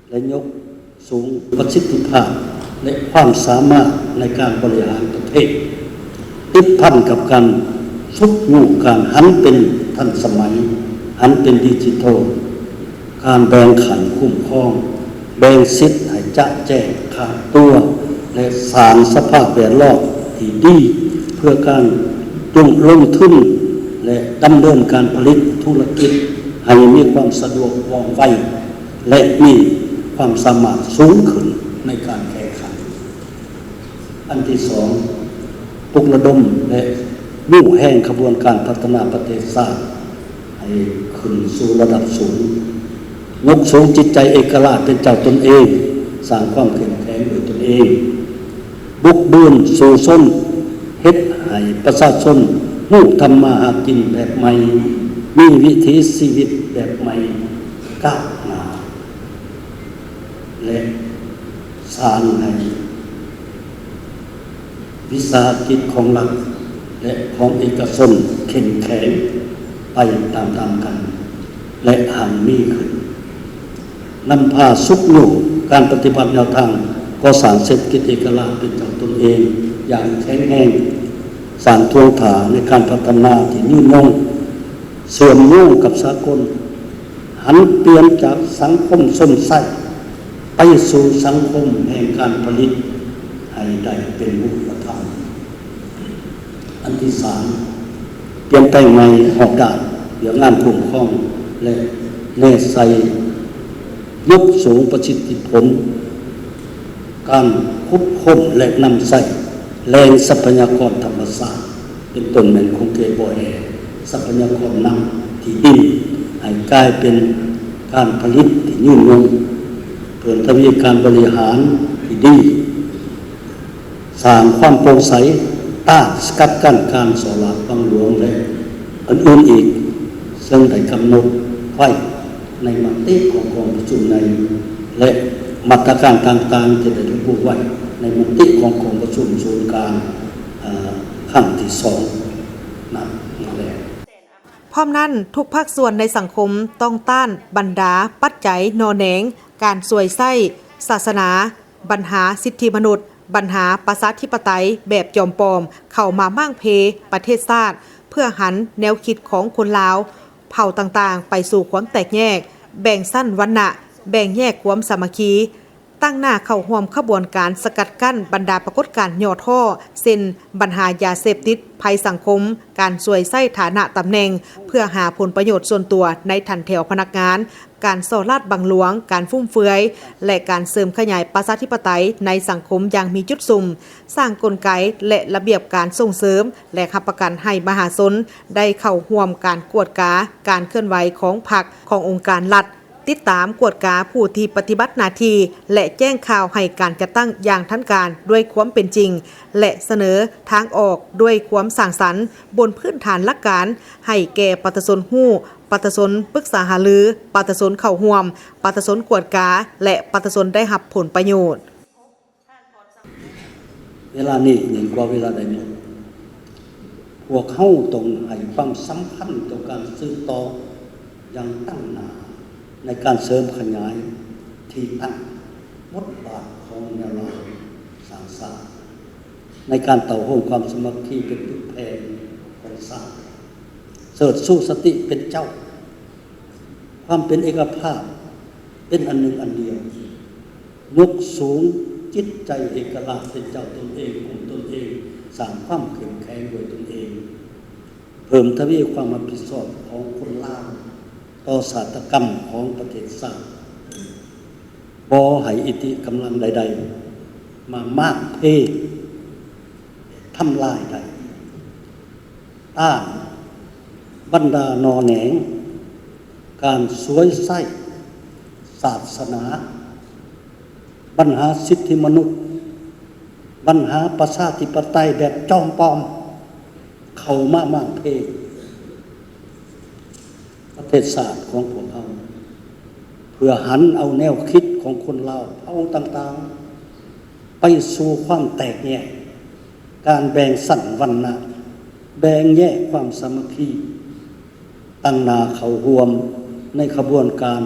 ແລະ ຍົກສູງປະສິດທິພາບ ແລະ ຄວາມສາມາດໃນການບໍລິຫານປະເທດ, ຕິດພັນກັບການຊຸກຍູ້ການຫັນເປັນທັນສະໄໝ, ຫັນເປັນດິຈິທັນ, ການແບ່ງຂັ້ນຄຸ້ມຄອງ, ແບ່ງສິດໃຫ້ຈະແຈ້ງຂາດຕົວ ແລະ ສ້າງສະພາບແວດລ້ອມທີ່ດີເພື່ອການລົງ ລົງທຶນ ແລະ ດຳເນີນການຜະລິດທຸລະກິດໃຫ້ມີຄວາມສະດວກວ່ອງໄວ ແລະ ມີຄວາມສາມາດສູງຂຶ້ນໃນການແຂ່ງຂັນ. ອັນທີສອງ, ປຸກລະດົມ ແລະ ຍູ້ແຮງຂະບວນການພັດທະນາປະເທດຊາດໃຫ້ຂຶ້ນສູ່ລະດັບສູງ, ຍົກສູງຈິດໃຈເອກະລາດເປັນເຈົ້າຕົນເອງ, ສ້າງຄວາມເຂັ້ມແຂງດ້ວຍຕົນເອງ, ບຸກບືນສູ້ຊົນ, ເຮັດໃຫ້ປະຊາຊົນຮູ້ທຳມາຫາກິນແບບໃໝ່, ມີວິຖີຊີວິດແບບໃໝ່, ກ້າວໜ້າ ແລະ ສ້າງໃຫ້ວິສາຫະກິດຂອງລັດ ແລະ ຂອງເອກະຊົນເຂັ້ມແຂງໄປຕາມໆກັນ ແລະ ຮັ່ງມີຂຶ້ນ, ນຳພາຊຸກຍູ້ການປະຕິບັດແນວທາງກໍ່ສ້າງເສດຖະກິດເອກະລາດເປັນເຈົ້າຕົນເອງຢ່າງແຂງແຮງ, ສ້າງທ່ວງທ່າໃນການພັດທະນາທີ່ຍືນຍົງ, ເຊື່ອມໂຍງກັບສາກົນ, ຫັນປ່ຽນຈາກສັງຄົມຊົມໃຊ້ໄປສູ່ສັງຄົມແຫ່ງການຜະລິດໃຫ້ໄດ້ເປັນຮູບປະທຳ. ອັນທີສາມ, ປ່ຽນແປງໃໝ່ຮອບດ້ານວຽກງານຄຸ້ມຄອງ ແລະ ແນໃສ່ຍົກສູງປະສິດທິຜົນ ການຂຸດຄົ້ນ ແລະ ນຳໃຊ້ແຫຼ່ງຊັບພະຍາກອນທຳມະຊາດ ເປັນຕົ້ນແມ່ນຂົງເຂດບໍ່ແຮ່, ຊັບພະຍາກອນນ້ຳ, ທີ່ດິນ ໃຫ້ກາຍເປັນການຜະລິດທີ່ຍືນຍົງ, ເພີ່ມທະວີການບໍລິຫານທີ່ດີ, ສ້າງຄວາມໂປ່ງໃສ, ຕ້ານສະກັດກັ້ນການສໍ້ລາດບັງຫຼວງ ແລະ ອື່ນໆອີກ, ເຊິ່ງໄດ້ກຳນົດໄວ້ ໃນມະຕິຂອງກອງປະຊຸມໃຫຍ່ ແລະ ມາດຕະການຕ່າງໆທີ່ໄດ້ລະບຸໄວ້ໃນມະຕິຂອງກອງປະຊຸມສູນກາງ ເອີ ຄັ້ງທີສອງນັ້ນແລ້ວ. ພ້ອມນັ້ນ, ທຸກພາກສ່ວນໃນສັງຄົມຕ້ອງຕ້ານບັນດາປັດໄຈໜໍ່ແໜງການສວຍໃຊ້ສາສະໜາ, ບັນຫາສິດທິມະນຸດ, ບັນຫາປະຊາທິປະໄຕແບບຈອມປອມເຂົ້າມາມ້າງເພປະເທດຊາດ, ເພື່ອຫັນແນວຄິດຂອງຄົນລາວເຜົ່າຕ່າງໆໄປສູ່ຄວາມແຕກແຍກ, ແບ່ງຊັ້ນວັນນະ, ແບ່ງແຍກຄວາມສາມັກຄີ, ຕັ້ງໜ້າເຂົ້າຮ່ວມຂະບວນການສະກັດກັ້ນບັນດາປາກົດການຫຍໍ້ທໍ້ ເຊັ່ນ ບັນຫາຢາເສບຕິດ, ໄພສັງຄົມ, ການສວຍໃຊ້ຖານະຕຳແໜ່ງເພື່ອຫາຜົນປະໂຫຍດສ່ວນຕົວໃນຖັນແຖວພະນັກງານ, ການສໍ້ລາດບັງຫຼວງ, ການຟຸມເຟືອຍ ແລະ ການເສີມຂະຫຍາຍປະຊາທິປະໄຕໃນສັງຄົມຢ່າງມີຈຸດສຸມ, ສ້າງກົນໄກ ແລະ ລະບຽບການສົ່ງເສີມ ແລະ ຮັບປະກັນໃຫ້ມະຫາຊົນໄດ້ເຂົ້າຮ່ວມການກວດກາການເຄື່ອນໄຫວຂອງພັກ, ຂອງອົງການລັດ, ຕິດຕາມກວດກາຜູ້ທີ່ປະຕິບັດໜ້າທີ່ ແລະ ແຈ້ງຂ່າວໃຫ້ການຈັດຕັ້ງຢ່າງທັນການດ້ວຍຄວາມເປັນຈິງ ແລະ ສະເໜີທາງອອກດ້ວຍຄວາມສ້າງສັນ ບົນພື້ນຖານຫຼັກການ ໃຫ້ແກ່ປະຊາຊົນຮູ້, ປະຊາຊົນປຶກສາຫາລື, ປະຊາຊົນເຂົ້າຮ່ວມ, ປະຊາຊົນກວດກາ ແລະ ປະຊາຊົນໄດ້ຮັບຜົນປະໂຫຍດ. ເວລານີ້ຍິ່ງກວ່າເວລາໃດໝົດ, ພວກເຮົາຕ້ອງໃຫ້ຄວາມສຳຄັນຕໍ່ການສືບຕໍ່ຢ່າງຕັ້ງໜ້າ ໃນການເສີມຂະຫຍາຍທີ່ຕັ້ງບົດບາດຂອງແນວລາວສ້າງຊາດ ໃນການເຕົ້າໂຮມຄວາມສາມັກຄີເປັນປຶກແຜ່ນຂອງຊາດ, ເຊີດຊູສະຕິເປັນເຈົ້າ, ຄວາມເປັນເອກະພາບ, ເປັນອັນໜຶ່ງອັນດຽວ, ຍົກສູງຈິດໃຈເອກະລາດເປັນເຈົ້າຕົນເອງ, ກຸມຕົນເອງ, ສ້າງຄວາມເຂັ້ມແຂງດ້ວຍຕົນເອງ, ເພີ່ມທະວີຄວາມຮັບຜິດຊອບຂອງຄົນລາວຕໍ່ຊາຕາກຳຂອງປະເທດຊາດ, ບໍ່ໃຫ້ອິດທິກຳລັງໃດໆມາມ້າງເພ ທຳລາຍໄດ້. ຕ້ານບັນດາໜໍ່ແໜງການສວຍໃຊ້ສາສະໜາ, ບັນຫາສິດທິມະນຸດ, ບັນຫາປະຊາທິປະໄຕແບບຈອມປອມເຂົ້າມາມ້າງເພປະເທດຊາດຂອງພວກເຮົາ, ເ ເພື່ອຫັນເອົາແນວຄິດຂອງຄົນລາວເຜົ່າຕ່າງໆ ໄປສູ່ຄວາມແຕກແຍກ, ການແບ່ງຊັ້ນວັນນະ, ແບ່ງແຍກຄວາມສາມັກຄີ, ຕັ້ງໜ້າເຂົ້າຮ່ວມໃນຂະບວນການ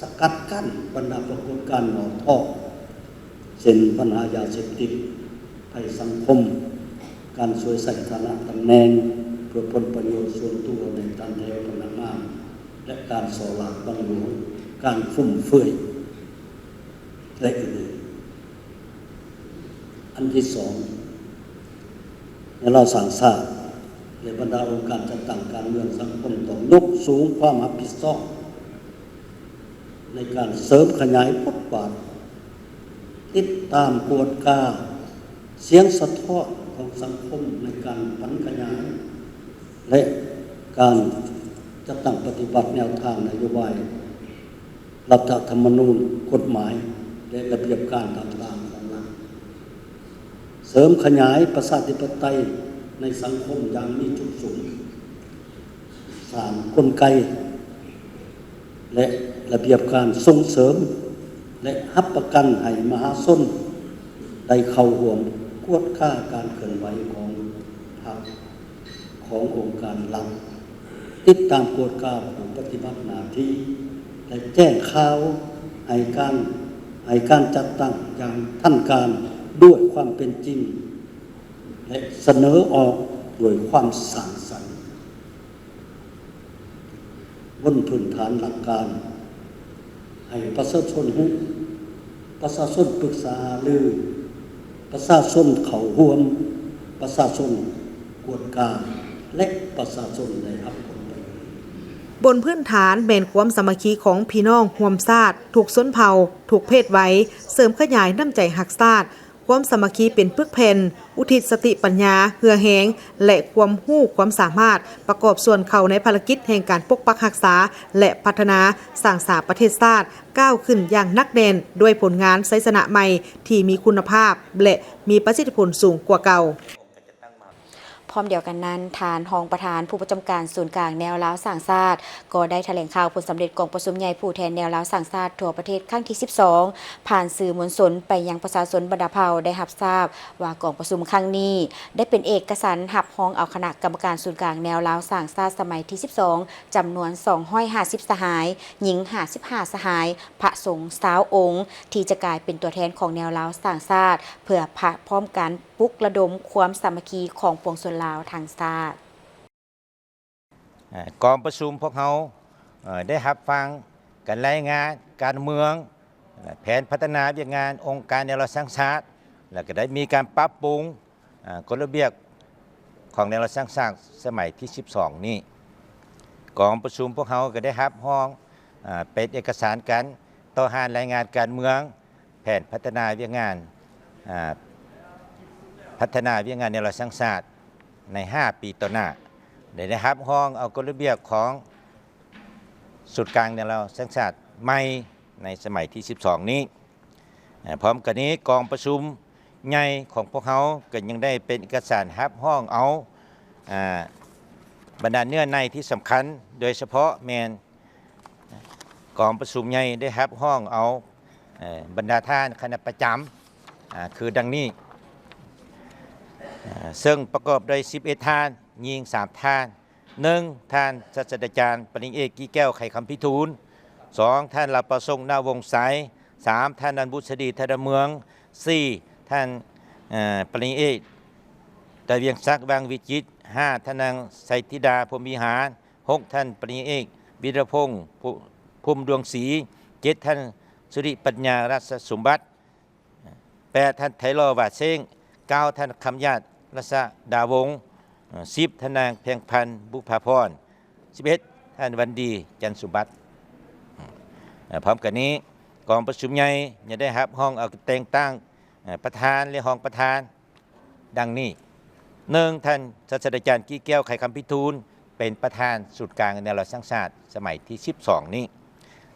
ສະກັດກັ້ນບັນດາປາກົດການຫຍໍ້ທໍ້ ເຊັ່ນ ບັນຫາຢາເສບຕິດ, ໄພສັງຄົມ, ການສວຍໃຊ້ຖານະຕຳແໜ່ງເພື່ອຜົນປະໂຫຍດສ່ວນຕົວໃນຂັ້ນແຖວພະນັກງານ ແລະ ການສໍ້ລາດບັງຫຼວງ, ການຟຸມເຟືອຍ ແລະ ອື່ນໆ. ອັນທີສອງ, ແນວລາວສ້າງຊາດ ແລະ ບັນດາອົງການຈັດຕັ້ງການເມືອງສັງຄົມ ຕ້ອງຍົກສູງຄວາມຮັບຜິດຊອບ ໃນການເສີມຂະຫຍາຍບົດບາດ ຕິດຕາມກວດກາສຽງສະທ້ອນຂອງສັງຄົມ ໃນການຜັນຂະຫຍາຍ ແລະ ການຈັດຕັ້ງປະຕິບັດແນວທາງນະໂຍບາຍ ລັດຖະທຳມະນູນ, ກົດໝາຍ ແລະ ລະບຽບການຕ່າງໆຂອງລັດ, ເສີມຂະຫຍາຍປະຊາທິປະໄຕໃນສັງຄົມຢ່າງມີຈຸດສຸມ, ສ້າງກົນໄກ ແລະ ລະບຽບການສົ່ງເສີມ ແລະ ຮັບປະກັນໃຫ້ມະຫາຊົນໄດ້ເຂົ້າຮ່ວມກວດກາການເຄື່ອນໄຫວຂອງພັກ, ຂອງອົງການລັດ, ຕິດຕາມກວດກາຜູ້ປະຕິບັດໜ້າທີ່ ແລະ ແຈ້ງຂ່າວໃຫ້ການ, ໃຫ້ການຈັດຕັ້ງຢ່າງທັນການດ້ວຍຄວາມເປັນຈິງ ແລະ ສະເໜີອອກດ້ວຍຄວາມສ້າງສັນ. ບົນພື້ນຖານຫຼັກການ ໃຫ້ປະຊາຊົນຮູ້, ປະຊາຊົນປຶກສາຫາລື, ປະຊາຊົນເຂົ້າຮ່ວມ, ປະຊາຊົນກວດກາ ແລະ ປະຊາຊົນໄດ້ຮັບຜົນປະໂຫຍດ. ບົນພື້ນຖານແມ່ນຄວາມສາມັກຄີຂອງພີ່ນ້ອງຮ່ວມຊາດ ທຸກຊົນເຜົ່າ, ທຸກເພດໄວ, ເສີມຂະຫຍາຍນ້ຳໃຈຮັກຊາດ, ຄວາມສາມັກຄີເປັນປຶກແຜ່ນ, ອຸທິດສະຕິປັນຍາ, ເຫື່ອແຮງ ແລະ ຄວາມຮູ້ຄວາມສາມາດ ປະກອບສ່ວນເຂົ້າໃນພາລະກິດແຫ່ງການປົກປັກຮັກສາ ແລະ ພັດທະນາສ້າງສາປະເທດຊາດ ກ້າວຂຶ້ນຢ່າງໜັກແໜ້ນດ້ວຍຜົນງານໄຊຊະນະໃໝ່ທີ່ມີຄຸນນະພາບ ແລະ ມີປະສິດທິຜົນສູງກວ່າເກົ່າ. ພ້ອມດຽວກັນນັ້ນ, ທ່ານຮອງປະທານຜູ້ປະຈຳການສູນກາງແນວລາວສ້າງຊາດ ກໍໄດ້ຖະແຫຼງຂ່າວຜົນສຳເລັດກອງປະຊຸມໃຫຍ່ຜູ້ແທນແນວລາວສ້າງຊາດທົ່ວປະເທດຄັ້ງທີສິບສອງ ຜ່ານສື່ມວນຊົນໄປຍັງປະຊາຊົນບັນດາເຜົ່າໄດ້ຮັບຊາບວ່າ ກອງປະຊຸມຄັ້ງນີ້ໄດ້ເປັນເອກະສັນຮັບຮອງເອົາຄະນະກຳມະການສູນກາງແນວລາວສ້າງຊາດສະໄໝທີສິບສອງ ຈຳນວນສອງຮ້ອຍຫ້າສິບສະຫາຍ, ຍິງຫ້າສິບຫ້າສະຫາຍ, ພະສົງຊາວອົງ ທີ່ຈະກາຍເປັນຕົວແທນຂອງແນວລາວສ້າງຊາດ ເພື່ອພະ ພ້ອມກັນ ປຸກລະດົມຄວາມສາມັກຄີຂອງປວງຊົນລາວທັງຊາດ. ເອີ່ ກອງປະຊຸມພວກເຮົາ ເອີ່ ໄດ້ຮັບຟັງການລາຍງານການເມືອງ, ແຜນພັດທະນາວຽກງານອົງການແນວລາວສ້າງຊາດ ແລ້ວກໍໄດ້ມີການປັບປຸງ ເອີ່ ກົດລະບຽບຂອງແນວລາວສ້າງຊາດສະໄໝທີສິບສອງນີ້. ກອງປະຊຸມພວກເຮົາກໍໄດ້ຮັບຮອງ ເປັນເອກະສານການຕໍ່ຮ່າງລາຍງານການເມືອງ, ແຜນພັດທະນາວຽກງານ ພັດທະນາວຽກງານແນວລາວສ້າງຊາດໃນຫ້າປີຕໍ່ໜ້າ ໄດ້ ໄດ້ຮັບຮອງເອົາກົດລະບຽບຂອງສູນກາງແນວລາວສ້າງຊາດໃໝ່ໃນສະໄໝທີສິບສອງນີ້. ເອີ່ ພ້ອມກັນນີ້ ກອງປະຊຸມໃຫຍ່ຂອງພວກເຮົາກໍຍັງໄດ້ເປັນເອກະສານຮັບຮອງເອົາ ອາ ບັນດາເນື້ອໃນທີ່ສຳຄັນ ໂດຍສະເພາະແມ່ນ ກອງປະຊຸມໃຫຍ່ໄດ້ຮັບຮອງເອົາ ເອີ່ ບັນດາທ່ານຄະນະປະຈຳ ອາ ຄືດັ່ງນີ້ ເຊິ່ງປະກອບດ້ວຍສິບເອັດທ່ານ, ຍິງສາມທ່ານ, ໜຶ່ງ ທ່ານສາດສະດາຈານປະລິນຍາເອກ ກີແກ້ວ ໄຂຄຳພິທູນ, ສອງ ທ່ານ ລາວປະສົງ ນາວົງໄຊ, ສາມ ທ່ານ ນັນບຸດສະດີ ທະດາເມືອງ, ສີ່ ທ່ານ ເອີ່ ປະລິນຍາເອກ ດາວຽງສັກ ວັງວິຈິດ, ຫ້າ ທ່ານນາງ ໄຊທິດາ ພົມວິຫານ, ຫົກ ທ່ານປະລິນຍາເອກ ວິລະພົງ ພົມດວງສີ, ເຈັດ ທ່ານ ສຸລິປັນຍາ ລາຊະສົມບັດ, ແປດ ທ່ານ ໄທລໍວາເຊງ, ເກົ້າ ທ່ານ ຄຳຍາດ ລາຊະດາວົງ, ສິບ ທ່ານນາງ ແພງພັນ ບຸບພາພອນ, ສິບເອັດ ທ່ານ ວັນດີ ຈັນສົມບັດ. ພ້ອມກັນນີ້ ກອງປະຊຸມໃຫຍ່ຍັງໄດ້ຮັບຮອງເອົາແຕ່ງຕັ້ງ ປະທານ ແລະ ຮອງປະທານ ດັ່ງນີ້, ໜຶ່ງ ທ່ານສາດສະດາຈານ ກີແກ້ວ ໄຂຄຳພິທູນ ເປັນປະທານສູນກາງແນວລາວສ້າງຊາດສະໄໝທີສິບສອງນີ້,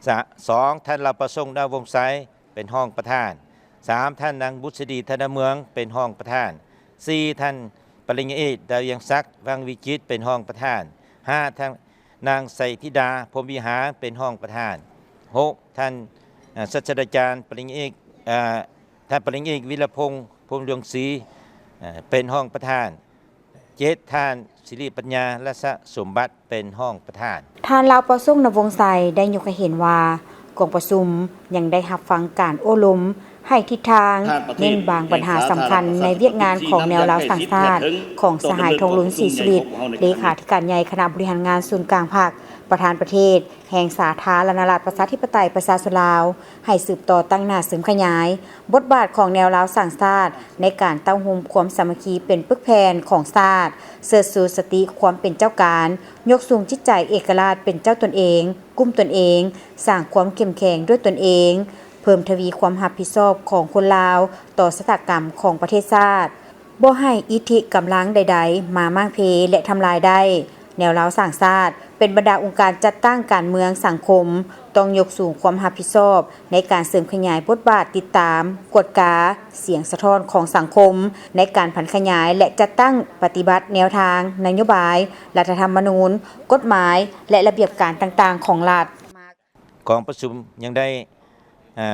ສະ ສອງ ທ່ານ ລາວປະສົງ ນາວົງໄຊ ເປັນຮອງປະທານ, ສາມ ທ່ານ ນາງ ບຸດສະດີ ທະນາເມືອງ ເປັນຮອງປະທານ, ສີ່ ທ່ານປະລິນຍາເອກ ດາວຽງສັກ ວັງວິຈິດ ເປັນຮອງປະທານ, ຫ້າ ທ່ານນາງ ໄຊທິດາ ພົມວິຫານ ເປັນຮອງປະທານ, ຫົກ ທ່ານ ເອີ່ ສາດສະດາຈານປະລິນຍາເອກ ເອີ່ ທ່ານປະລິນຍາເອກ ວິລະພົງ ພົມດວງສີ ເອີ່ ເປັນຮອງປະທານ. ເຈັດ ທ່ານ ສິລິປັນຍາ ລາຊະສົມບັດ ເປັນຮອງປະທານ. ທ່ານ ລາວປະສົງ ນະວົງໄຊ ໄດ້ຍົກໃຫ້ເຫັນວ່າ ກອງປະຊຸມຍັງໄດ້ຮັບຟັງການໂອ້ລົມໃຫ້ທິດທາງ ເນັ້ນບາງບັນຫາສຳຄັນໃນວຽກງານຂອງແນວລາວສ້າງຊາດ ຂອງສະຫາຍ ທອງລຸນ ສີສຸລິດ ເລຂາທິການໃຫຍ່ຄະນະບໍລິຫານງານສູນກາງພັກ, ປະທານປະເທດແຫ່ງສາທາລະນະລັດ ປະຊາທິປະໄຕ ປະຊາຊົນລາວ ໃຫ້ສືບຕໍ່ຕັ້ງໜ້າເສີມຂະຫຍາຍບົດບາດຂອງແນວລາວສ້າງຊາດ ໃນການເຕົ້າໂຮມຄວາມສາມັກຄີເປັນປຶກແຜ່ນຂອງຊາດ, ເຊີດຊູສະຕິຄວາມເປັນເຈົ້າການ, ຍົກສູງຈິດໃຈເອກະລາດເປັນເຈົ້າຕົນເອງ, ກຸ້ມຕົນເອງ, ສ້າງຄວາມເຂັ້ມແຂງດ້ວຍຕົນເອງ, ເພີ່ມທະວີຄວາມຮັບຜິດຊອບຂອງຄົນລາວຕໍ່ຊະຕາກຳຂອງປະເທດຊາດ. ບໍ່ໃຫ້ອິດທິກຳລັງໃດໆມາມ້າງເພ ແລະ ທຳລາຍໄດ້ແນວລາວສ້າງຊາດ. ເປັນບັນດາອົງການຈັດຕັ້ງການເມືອງສັງຄົມ ຕ້ອງຍົກສູງຄວາມຮັບຜິດຊອບໃນການເສີມຂະຫຍາຍບົດບາດຕິດຕາມ, ກວດກາສຽງສະທ້ອນຂອງສັງຄົມ ໃນການຜັນຂະຫຍາຍ ແລະ ຈັດຕັ້ງປະຕິບັດແນວທາງ, ນະໂຍບາຍ, ລັດຖະທຳມະນູນ, ກົດໝາຍ ແລະ ລະບຽບການຕ່າງໆຂອງລັດ. ກອງປະຊຸມຍັງໄດ້ ເອີ່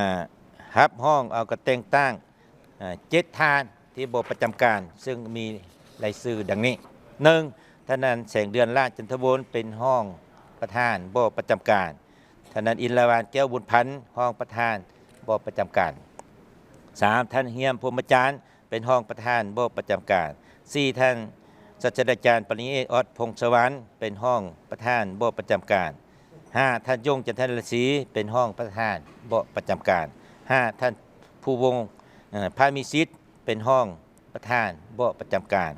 ຮັບຮອງເອົາການແຕ່ງຕັ້ງ ເອີ່ ເຈັດທ່ານທີ່ບໍ່ປະຈຳການ, ເຊິ່ງມີລາຍຊື່ດັ່ງນີ້: ໜຶ່ງ ທ່ານ ແສງເດືອນ ຫຼ້າຈັນທະວົນ ເປັນຮອງປະທານບໍ່ປະຈຳການ, ທ່ານ ອິນລະວານ ແກ້ວບຸນພັນ ຮອງປະທານບໍ່ປະຈຳການ, ສາມ ທ່ານ ຮຽມ ພົມມະຈານ ເປັນຮອງປະທານບໍ່ປະຈຳການ, ສີ່ ທ່ານ ສາດສະດາຈານປະລິນຍາເອກ ອອດ ພົງສະຫວັນ ເປັນຮອງປະທານບໍ່ປະຈຳການ, ຫ້າ ທ່ານ ຍົງ ຈັນທະລາສີ ເປັນຮອງປະທານບໍ່ປະຈຳການ, ຫ້າ ທ່ານ ພູວົງ ເອີ່ ພາມີສິດ ເປັນຮອງປະທານບໍ່ປະຈຳການ,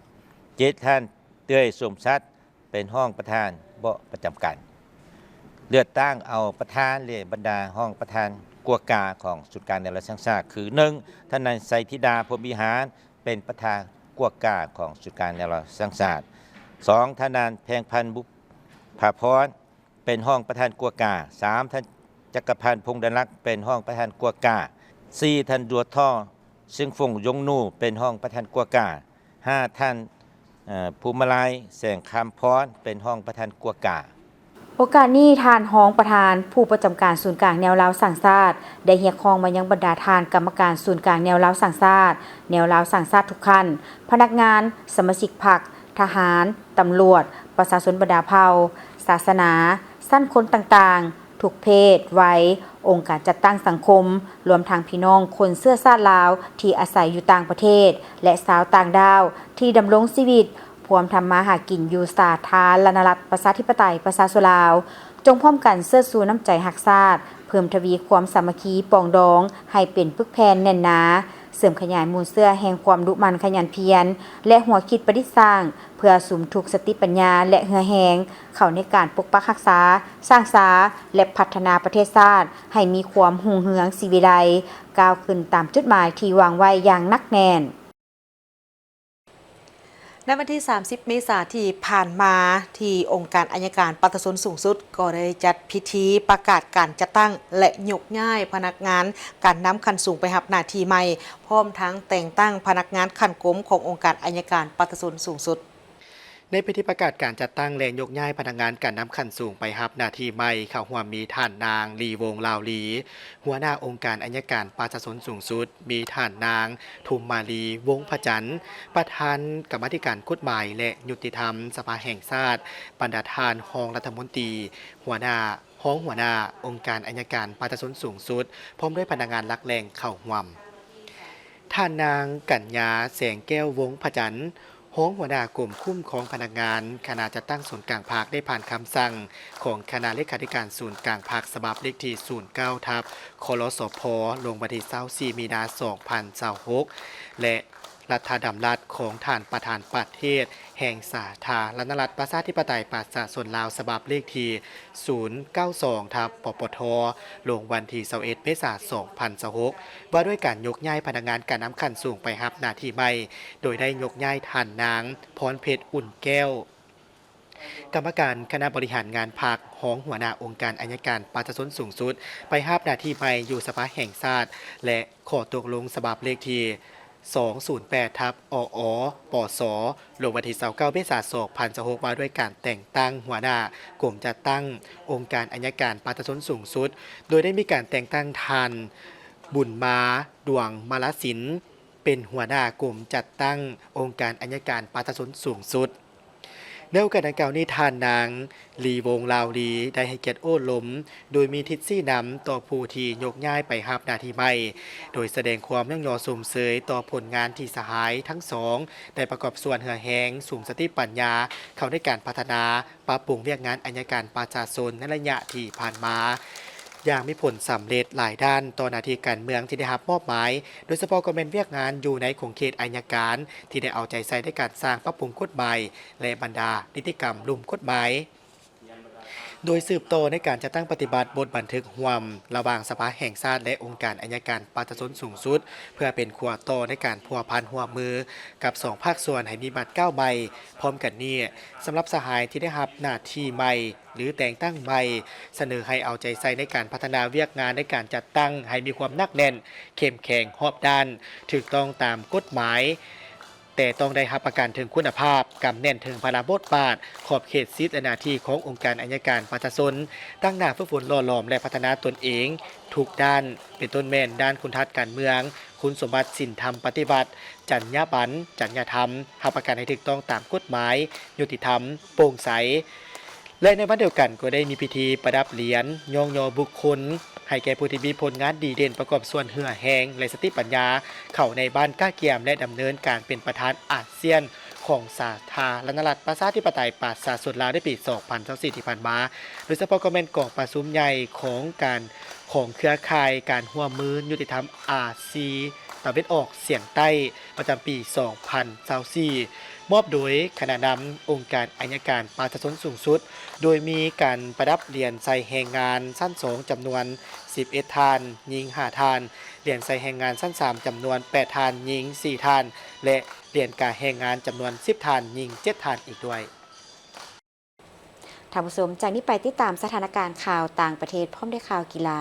ເຈັດ ທ່ານ ເຕີຍ ສົມສັດ ເປັນຮອງປະທານບໍ່ປະຈຳການ. ເລືອກຕັ້ງເອົາປະທານ ແລະ ບັນດາຮອງປະທານກົວກາຂອງສູນກາງແນວລາວສ້າງຊາດ ຄື: ໜຶ່ງ ທ່ານນາງ ໄຊທິດາ ພົມວິຫານ ເປັນປະທານກົວກາຂອງສູນກາງແນວລາວສ້າງຊາດ, ສອງ ທ່ານນາງ ແພງພັນ ບຸບພາພອນ ເປັນຮອງປະທານກົວກາ, ສາມ ທ່ານ ຈັກກະພັນ ພົງດາລັກ ເປັນຮອງປະທານກົວກາ, ສີ່ ທ່ານ ດວງທອງ ຊຶງຟງ ຢົງນູ ເປັນຮອງປະທານກົວກາ, ຫ້າ ທ່ານ ເອີ່ ພູມາລາຍ ແສງຄຳພອນ ເປັນຮອງປະທານກົວກາ. ໂອກາດນີ້ ທ່ານຮອງປະທານຜູ້ປະຈຳການສູນກາງແນວລາວສ້າງຊາດ ໄດ້ຮຽກຮ້ອງມາຍັງບັນດາທ່ານກຳມະການສູນກາງແນວລາວສ້າງຊາດ, ແນວລາວສ້າງຊາດທຸກຂັ້ນ, ພະນັກງານ, ສະມາຊິກພັກ, ທະຫານ, ຕຳຫຼວດ, ປະຊາຊົນບັນດາເຜົ່າ, ສາສະໜາ, ຊັ້ນຄົນຕ່າງໆ, ທຸກເພດ, ໄວ, ອົງການຈັດຕັ້ງສັງຄົມ, ລວມທັງພີ່ນ້ອງຄົນເຊື້ອຊາດລາວທີ່ອາໄສຢູ່ຕ່າງປະເທດ ແລະ ຊາວຕ່າງດ້າວທີ່ດຳລົງຊີວິດ ພວມທຳມາຫາກິນຢູ່ສາທາລະນະລັດ ປະຊາທິປະໄຕ ປະຊາຊົນລາວ, ຈົ່ງພ້ອມກັນເຊີດຊູນ້ຳໃຈຮັກຊາດ, ເພີ່ມທະວີຄວາມສາມັກຄີປອງດອງໃຫ້ເປັນປຶກແຜ່ນແໜ້ນໜາ, ເສີມຂະຫຍາຍມູນເຊື້ອແຫ່ງຄວາມດຸໝັ່ນຂະຫຍັນພຽນ ແລະ ຫົວຄິດປະດິດສ້າງ ເພື່ອສຸມທຸກສະຕິປັນຍາ ແລະ ເຫື່ອແຮງ ເຂົ້າໃນການປົກປັກຮັກສາ, ສ້າງສາ ແລະ ພັດທະນາປະເທດຊາດໃຫ້ມີຄວາມຮຸ່ງເຮືອງສີວິໄລ, ກ້າວຂຶ້ນຕາມຈຸດໝາຍທີ່ວາງໄວ້ຢ່າງໜັກແໜ້ນ. ໃນວັນທີສາມສິບ ເມສາທີ່ຜ່ານມາ, ທີ່ອົງການໄອຍະການປະຊາຊົນສູງສຸດ ກໍໄດ້ຈັດພິທີປະກາດການຈັດຕັ້ງ ແລະ ຍົກຍ້າຍພະນັກງານການນຳຂັ້ນສູງໄປຮັບໜ້າທີ່ໃໝ່, ພ້ອມທັງແຕ່ງຕັ້ງພະນັກງານຂັ້ນກົມຂອງອົງການໄອຍະການປະຊາຊົນສູງສຸດ. ໃນພິທີປະກາດການຈັດຕັ້ງ ແລະ ຍົກຍ້າຍພະນັກງານການນຳຂັ້ນສູງໄປຮັບໜ້າທີ່ໃໝ່ ເຂົ້າຮ່ວມມີທ່ານນາງ ລີວົງ ລາວລີ ຫົວໜ້າອົງການໄອຍະການປະຊາຊົນສູງສຸດ, ມີທ່ານນາງ ທຸມມາລີ ວົງພະຈັນ ປະທານກຳມາທິການກົດໝາຍ ແລະ ຍຸຕິທຳສະພາແຫ່ງຊາດ, ບັນດາທ່ານຮອງລັດຖະມົນຕີ, ຫົວໜ້າ, ຮອງຫົວໜ້າອົງການໄອຍະການປະຊາຊົນສູງສຸດ ພ້ອມດ້ວຍພະນັກງານຫຼັກແຫຼ່ງເຂົ້າຮ່ວມ. ທ່ານນາງ ກັນຍາ ແສງແກ້ວ ວົງພະຈັນ ຮອງຫົວໜ້າກົມຄຸ້ມຄອງພະນັກງານ ຄະນະຈັດຕັ້ງສູນກາງພັກ ໄດ້ຜ່ານຄຳສັ່ງຂອງຄະນະເລຂາທິການສູນກາງພັກ ສະບັບເລກທີສູນເກົ້າ ທັບ ຄລສພ ລົງວັນທີຊາວສີ່ ມີນາ ສອງພັນຊາວຫົກ ແລະ ລັດຖະດຳລັດຂອງທ່ານປະທານປະເທດແຫ່ງສາທາລະນະລັດ ປະຊາທິປະໄຕ ປະຊາຊົນລາວ ສະບັບເລກທີສູນເກົ້າສອງ ທັບ ປປທ ລົງວັນທີຊາວເອັດ ເມສາ ສອງພັນຊາວຫົກ ວ່າດ້ວຍການຍົກຍ້າຍພະນັກງານການນຳຂັ້ນສູງໄປຮັບໜ້າທີ່ໃໝ່, ໂດຍໄດ້ຍົກຍ້າຍທ່ານນາງ ພອນເພັດ ອຸ່ນແກ້ວ ກຳມະການຄະນະບໍລິຫານງານພັກ, ຮອງຫົວໜ້າອົງການໄອຍະການປະຊາຊົນສູງສຸດ ໄປຮັບໜ້າທີ່ໃໝ່ຢູ່ສະພາແຫ່ງຊາດ ແລະ ຂໍ້ຕົກລົງສະບັບເລກທີ ສອງສູນແປດ ທັບ ອອ ປສ ລົງວັນທີຊາວເກົ້າ ເມສາ ສອງພັນຊາວຫົກ ວ່າດ້ວຍການແຕ່ງຕັ້ງຫົວໜ້າກົມຈັດຕັ້ງອົງການອັຍການປະຊາຊົນສູງສຸດ, ໂດຍໄດ້ມີການແຕ່ງຕັ້ງທ່ານ ບຸນມາ ດວງມາລະສິນ ເປັນຫົວໜ້າກົມຈັດຕັ້ງອົງການອັຍການປະຊາຊົນສູງສຸດ. ໃນໂອກາດດັ່ງກ່າວນີ້, ທ່ານນາງ ລີວົງ ລາວລີ ໄດ້ໃຫ້ກຽດໂອ້ລົມ ໂດຍມີທິດຊີ້ນຳຕໍ່ຜູ້ທີ່ໂຍກຍ້າຍໄປຮັບໜ້າທີ່ໃໝ່, ໂດຍສະແດງຄວາມຍ້ອງຍໍຊົມເຊີຍຕໍ່ຜົນງານທີ່ສະຫາຍທັງສອງໄດ້ປະກອບສ່ວນເຫື່ອແຮງ, ສຸມສະຕິປັນຍາເຂົ້າໃນການພັດທະນາ, ປັບປຸງວຽກງານອັຍການປະຊາຊົນໃນໄລຍະທີ່ຜ່ານມາ ຢ່າງມີຜົນສຳເລັດຫຼາຍດ້ານຕໍ່ໜ້າທີ່ການເມືອງທີ່ໄດ້ຮັບມອບໝາຍ, ໂດຍສະເພາະກໍແມ່ນວຽກງານຢູ່ໃນຂົງເຂດອັຍການ ທີ່ໄດ້ເອົາໃຈໃສ່ໃນການສ້າງປັບປຸງກົດໝາຍ ແລະ ບັນດານິຕິກຳລຸ່ມກົດໝາຍ, ໂດຍສືບຕໍ່ໃນການຈັດຕັ້ງປະຕິບັດບົດບັນທຶກຮ່ວມລະຫວ່າງສະພາແຫ່ງຊາດ ແລະ ອົງການອັຍການປະຊາຊົນສູງສຸດ ເພື່ອເປັນຂົວຕໍ່ໃນການພົວພັນຮ່ວມມືກັບສອງພາກສ່ວນໃຫ້ມີບາດກ້າວໃໝ່. ພ້ອມກັນນີ້, ສຳລັບສະຫາຍທີ່ໄດ້ຮັບໜ້າທີ່ໃໝ່ ຫຼື ແຕ່ງຕັ້ງໃໝ່, ສະເໜີໃຫ້ເອົາໃຈໃສ່ໃນການພັດທະນາວຽກງານໃນການຈັດຕັ້ງໃຫ້ມີຄວາມໜັກແໜ້ນ, ເຂັ້ມແຂງ, ຮອບດ້ານ, ຖືກຕ້ອງຕາມກົດໝາຍ, ແຕ່ຕ້ອງໄດ້ຮັບປະກັນເຖິງຄຸນນະພາບ, ກຳແໜ້ນເຖິງພາລະບົດບາດ, ຂອບເຂດສິດ ແລະ ໜ້າທີ່ຂອງອົງການອັຍການປະຊາຊົນ, ຕັ້ງໜ້າຝຶກຝົນຫຼໍ່ຫຼອມ ແລະ ພັດທະນາຕົນເອງທຸກດ້ານ, ເປັນຕົ້ນແມ່ນດ້ານຄຸນທັດການເມືອງ, ຄຸນສົມບັດສິນທຳປະຕິວັດ, ຈັນຍາບັນ, ຈັນຍາທຳ, ຮັບປະກັນໃຫ້ຖືກຕ້ອງຕາມກົດໝາຍ, ຍຸຕິທຳ, ໂປ່ງໃສ. ແລະ ໃນວັນດຽວກັນກໍໄດ້ມີພິທີປະດັບຫຼຽນຍ້ອງຍໍບຸກຄົນ ໃຫ້ແກ່ຜູ້ທີ່ມີຜົນງານດີເດັ່ນປະກອບສ່ວນເຫື່ອແຮງ ແລະ ສະຕິປັນຍາ ເຂົ້າໃນບ້ານກະກຽມ ແລະ ດຳເນີນການເປັນປະທານອາຊຽນຂອງສາທາລະນະລັດ ປະຊາທິປະໄຕ ປະຊາຊົນລາວ ໃນປີສອງພັນຊາວສີ່ ທີ່ຜ່ານມາ, ໂດຍສະເພາະກໍແມ່ນກອງປະຊຸມໃຫຍ່ຂອງການ ຂອງເຄືອຂ່າຍການຮ່ວມມືຍຸຕິທຳອາຊີຕາເວັນອອກສຽງໃຕ້ ປະຈຳປີສອງພັນຊາວສີ່ ມອບໂດຍຄະນະນຳອົງການອັຍການປະຊາຊົນສູງສຸດ, ໂດຍມີການປະດັບຫຼຽນໃສ່ແຮງງານຊັ້ນສອງຈຳນວນສິບເອັດທ່ານ, ຍິງຫ້າທ່ານ, ຫຼຽນໃສ່ແຮງງານຊັ້ນສາມຈຳນວນແປດທ່ານ, ຍິງສີ່ທ່ານ ແລະ ຫຼຽນກາແຮງງານຈຳນວນສິບທ່ານ, ຍິງເຈັດທ່ານອີກດ້ວຍ. ທ່ານຜູ້ຊົມ, ຈາກນີ້ໄປຕິດຕາມສະຖານະການຂ່າວຕ່າງປະເທດ ພ້ອມດ້ວຍຂ່າວກິລາ.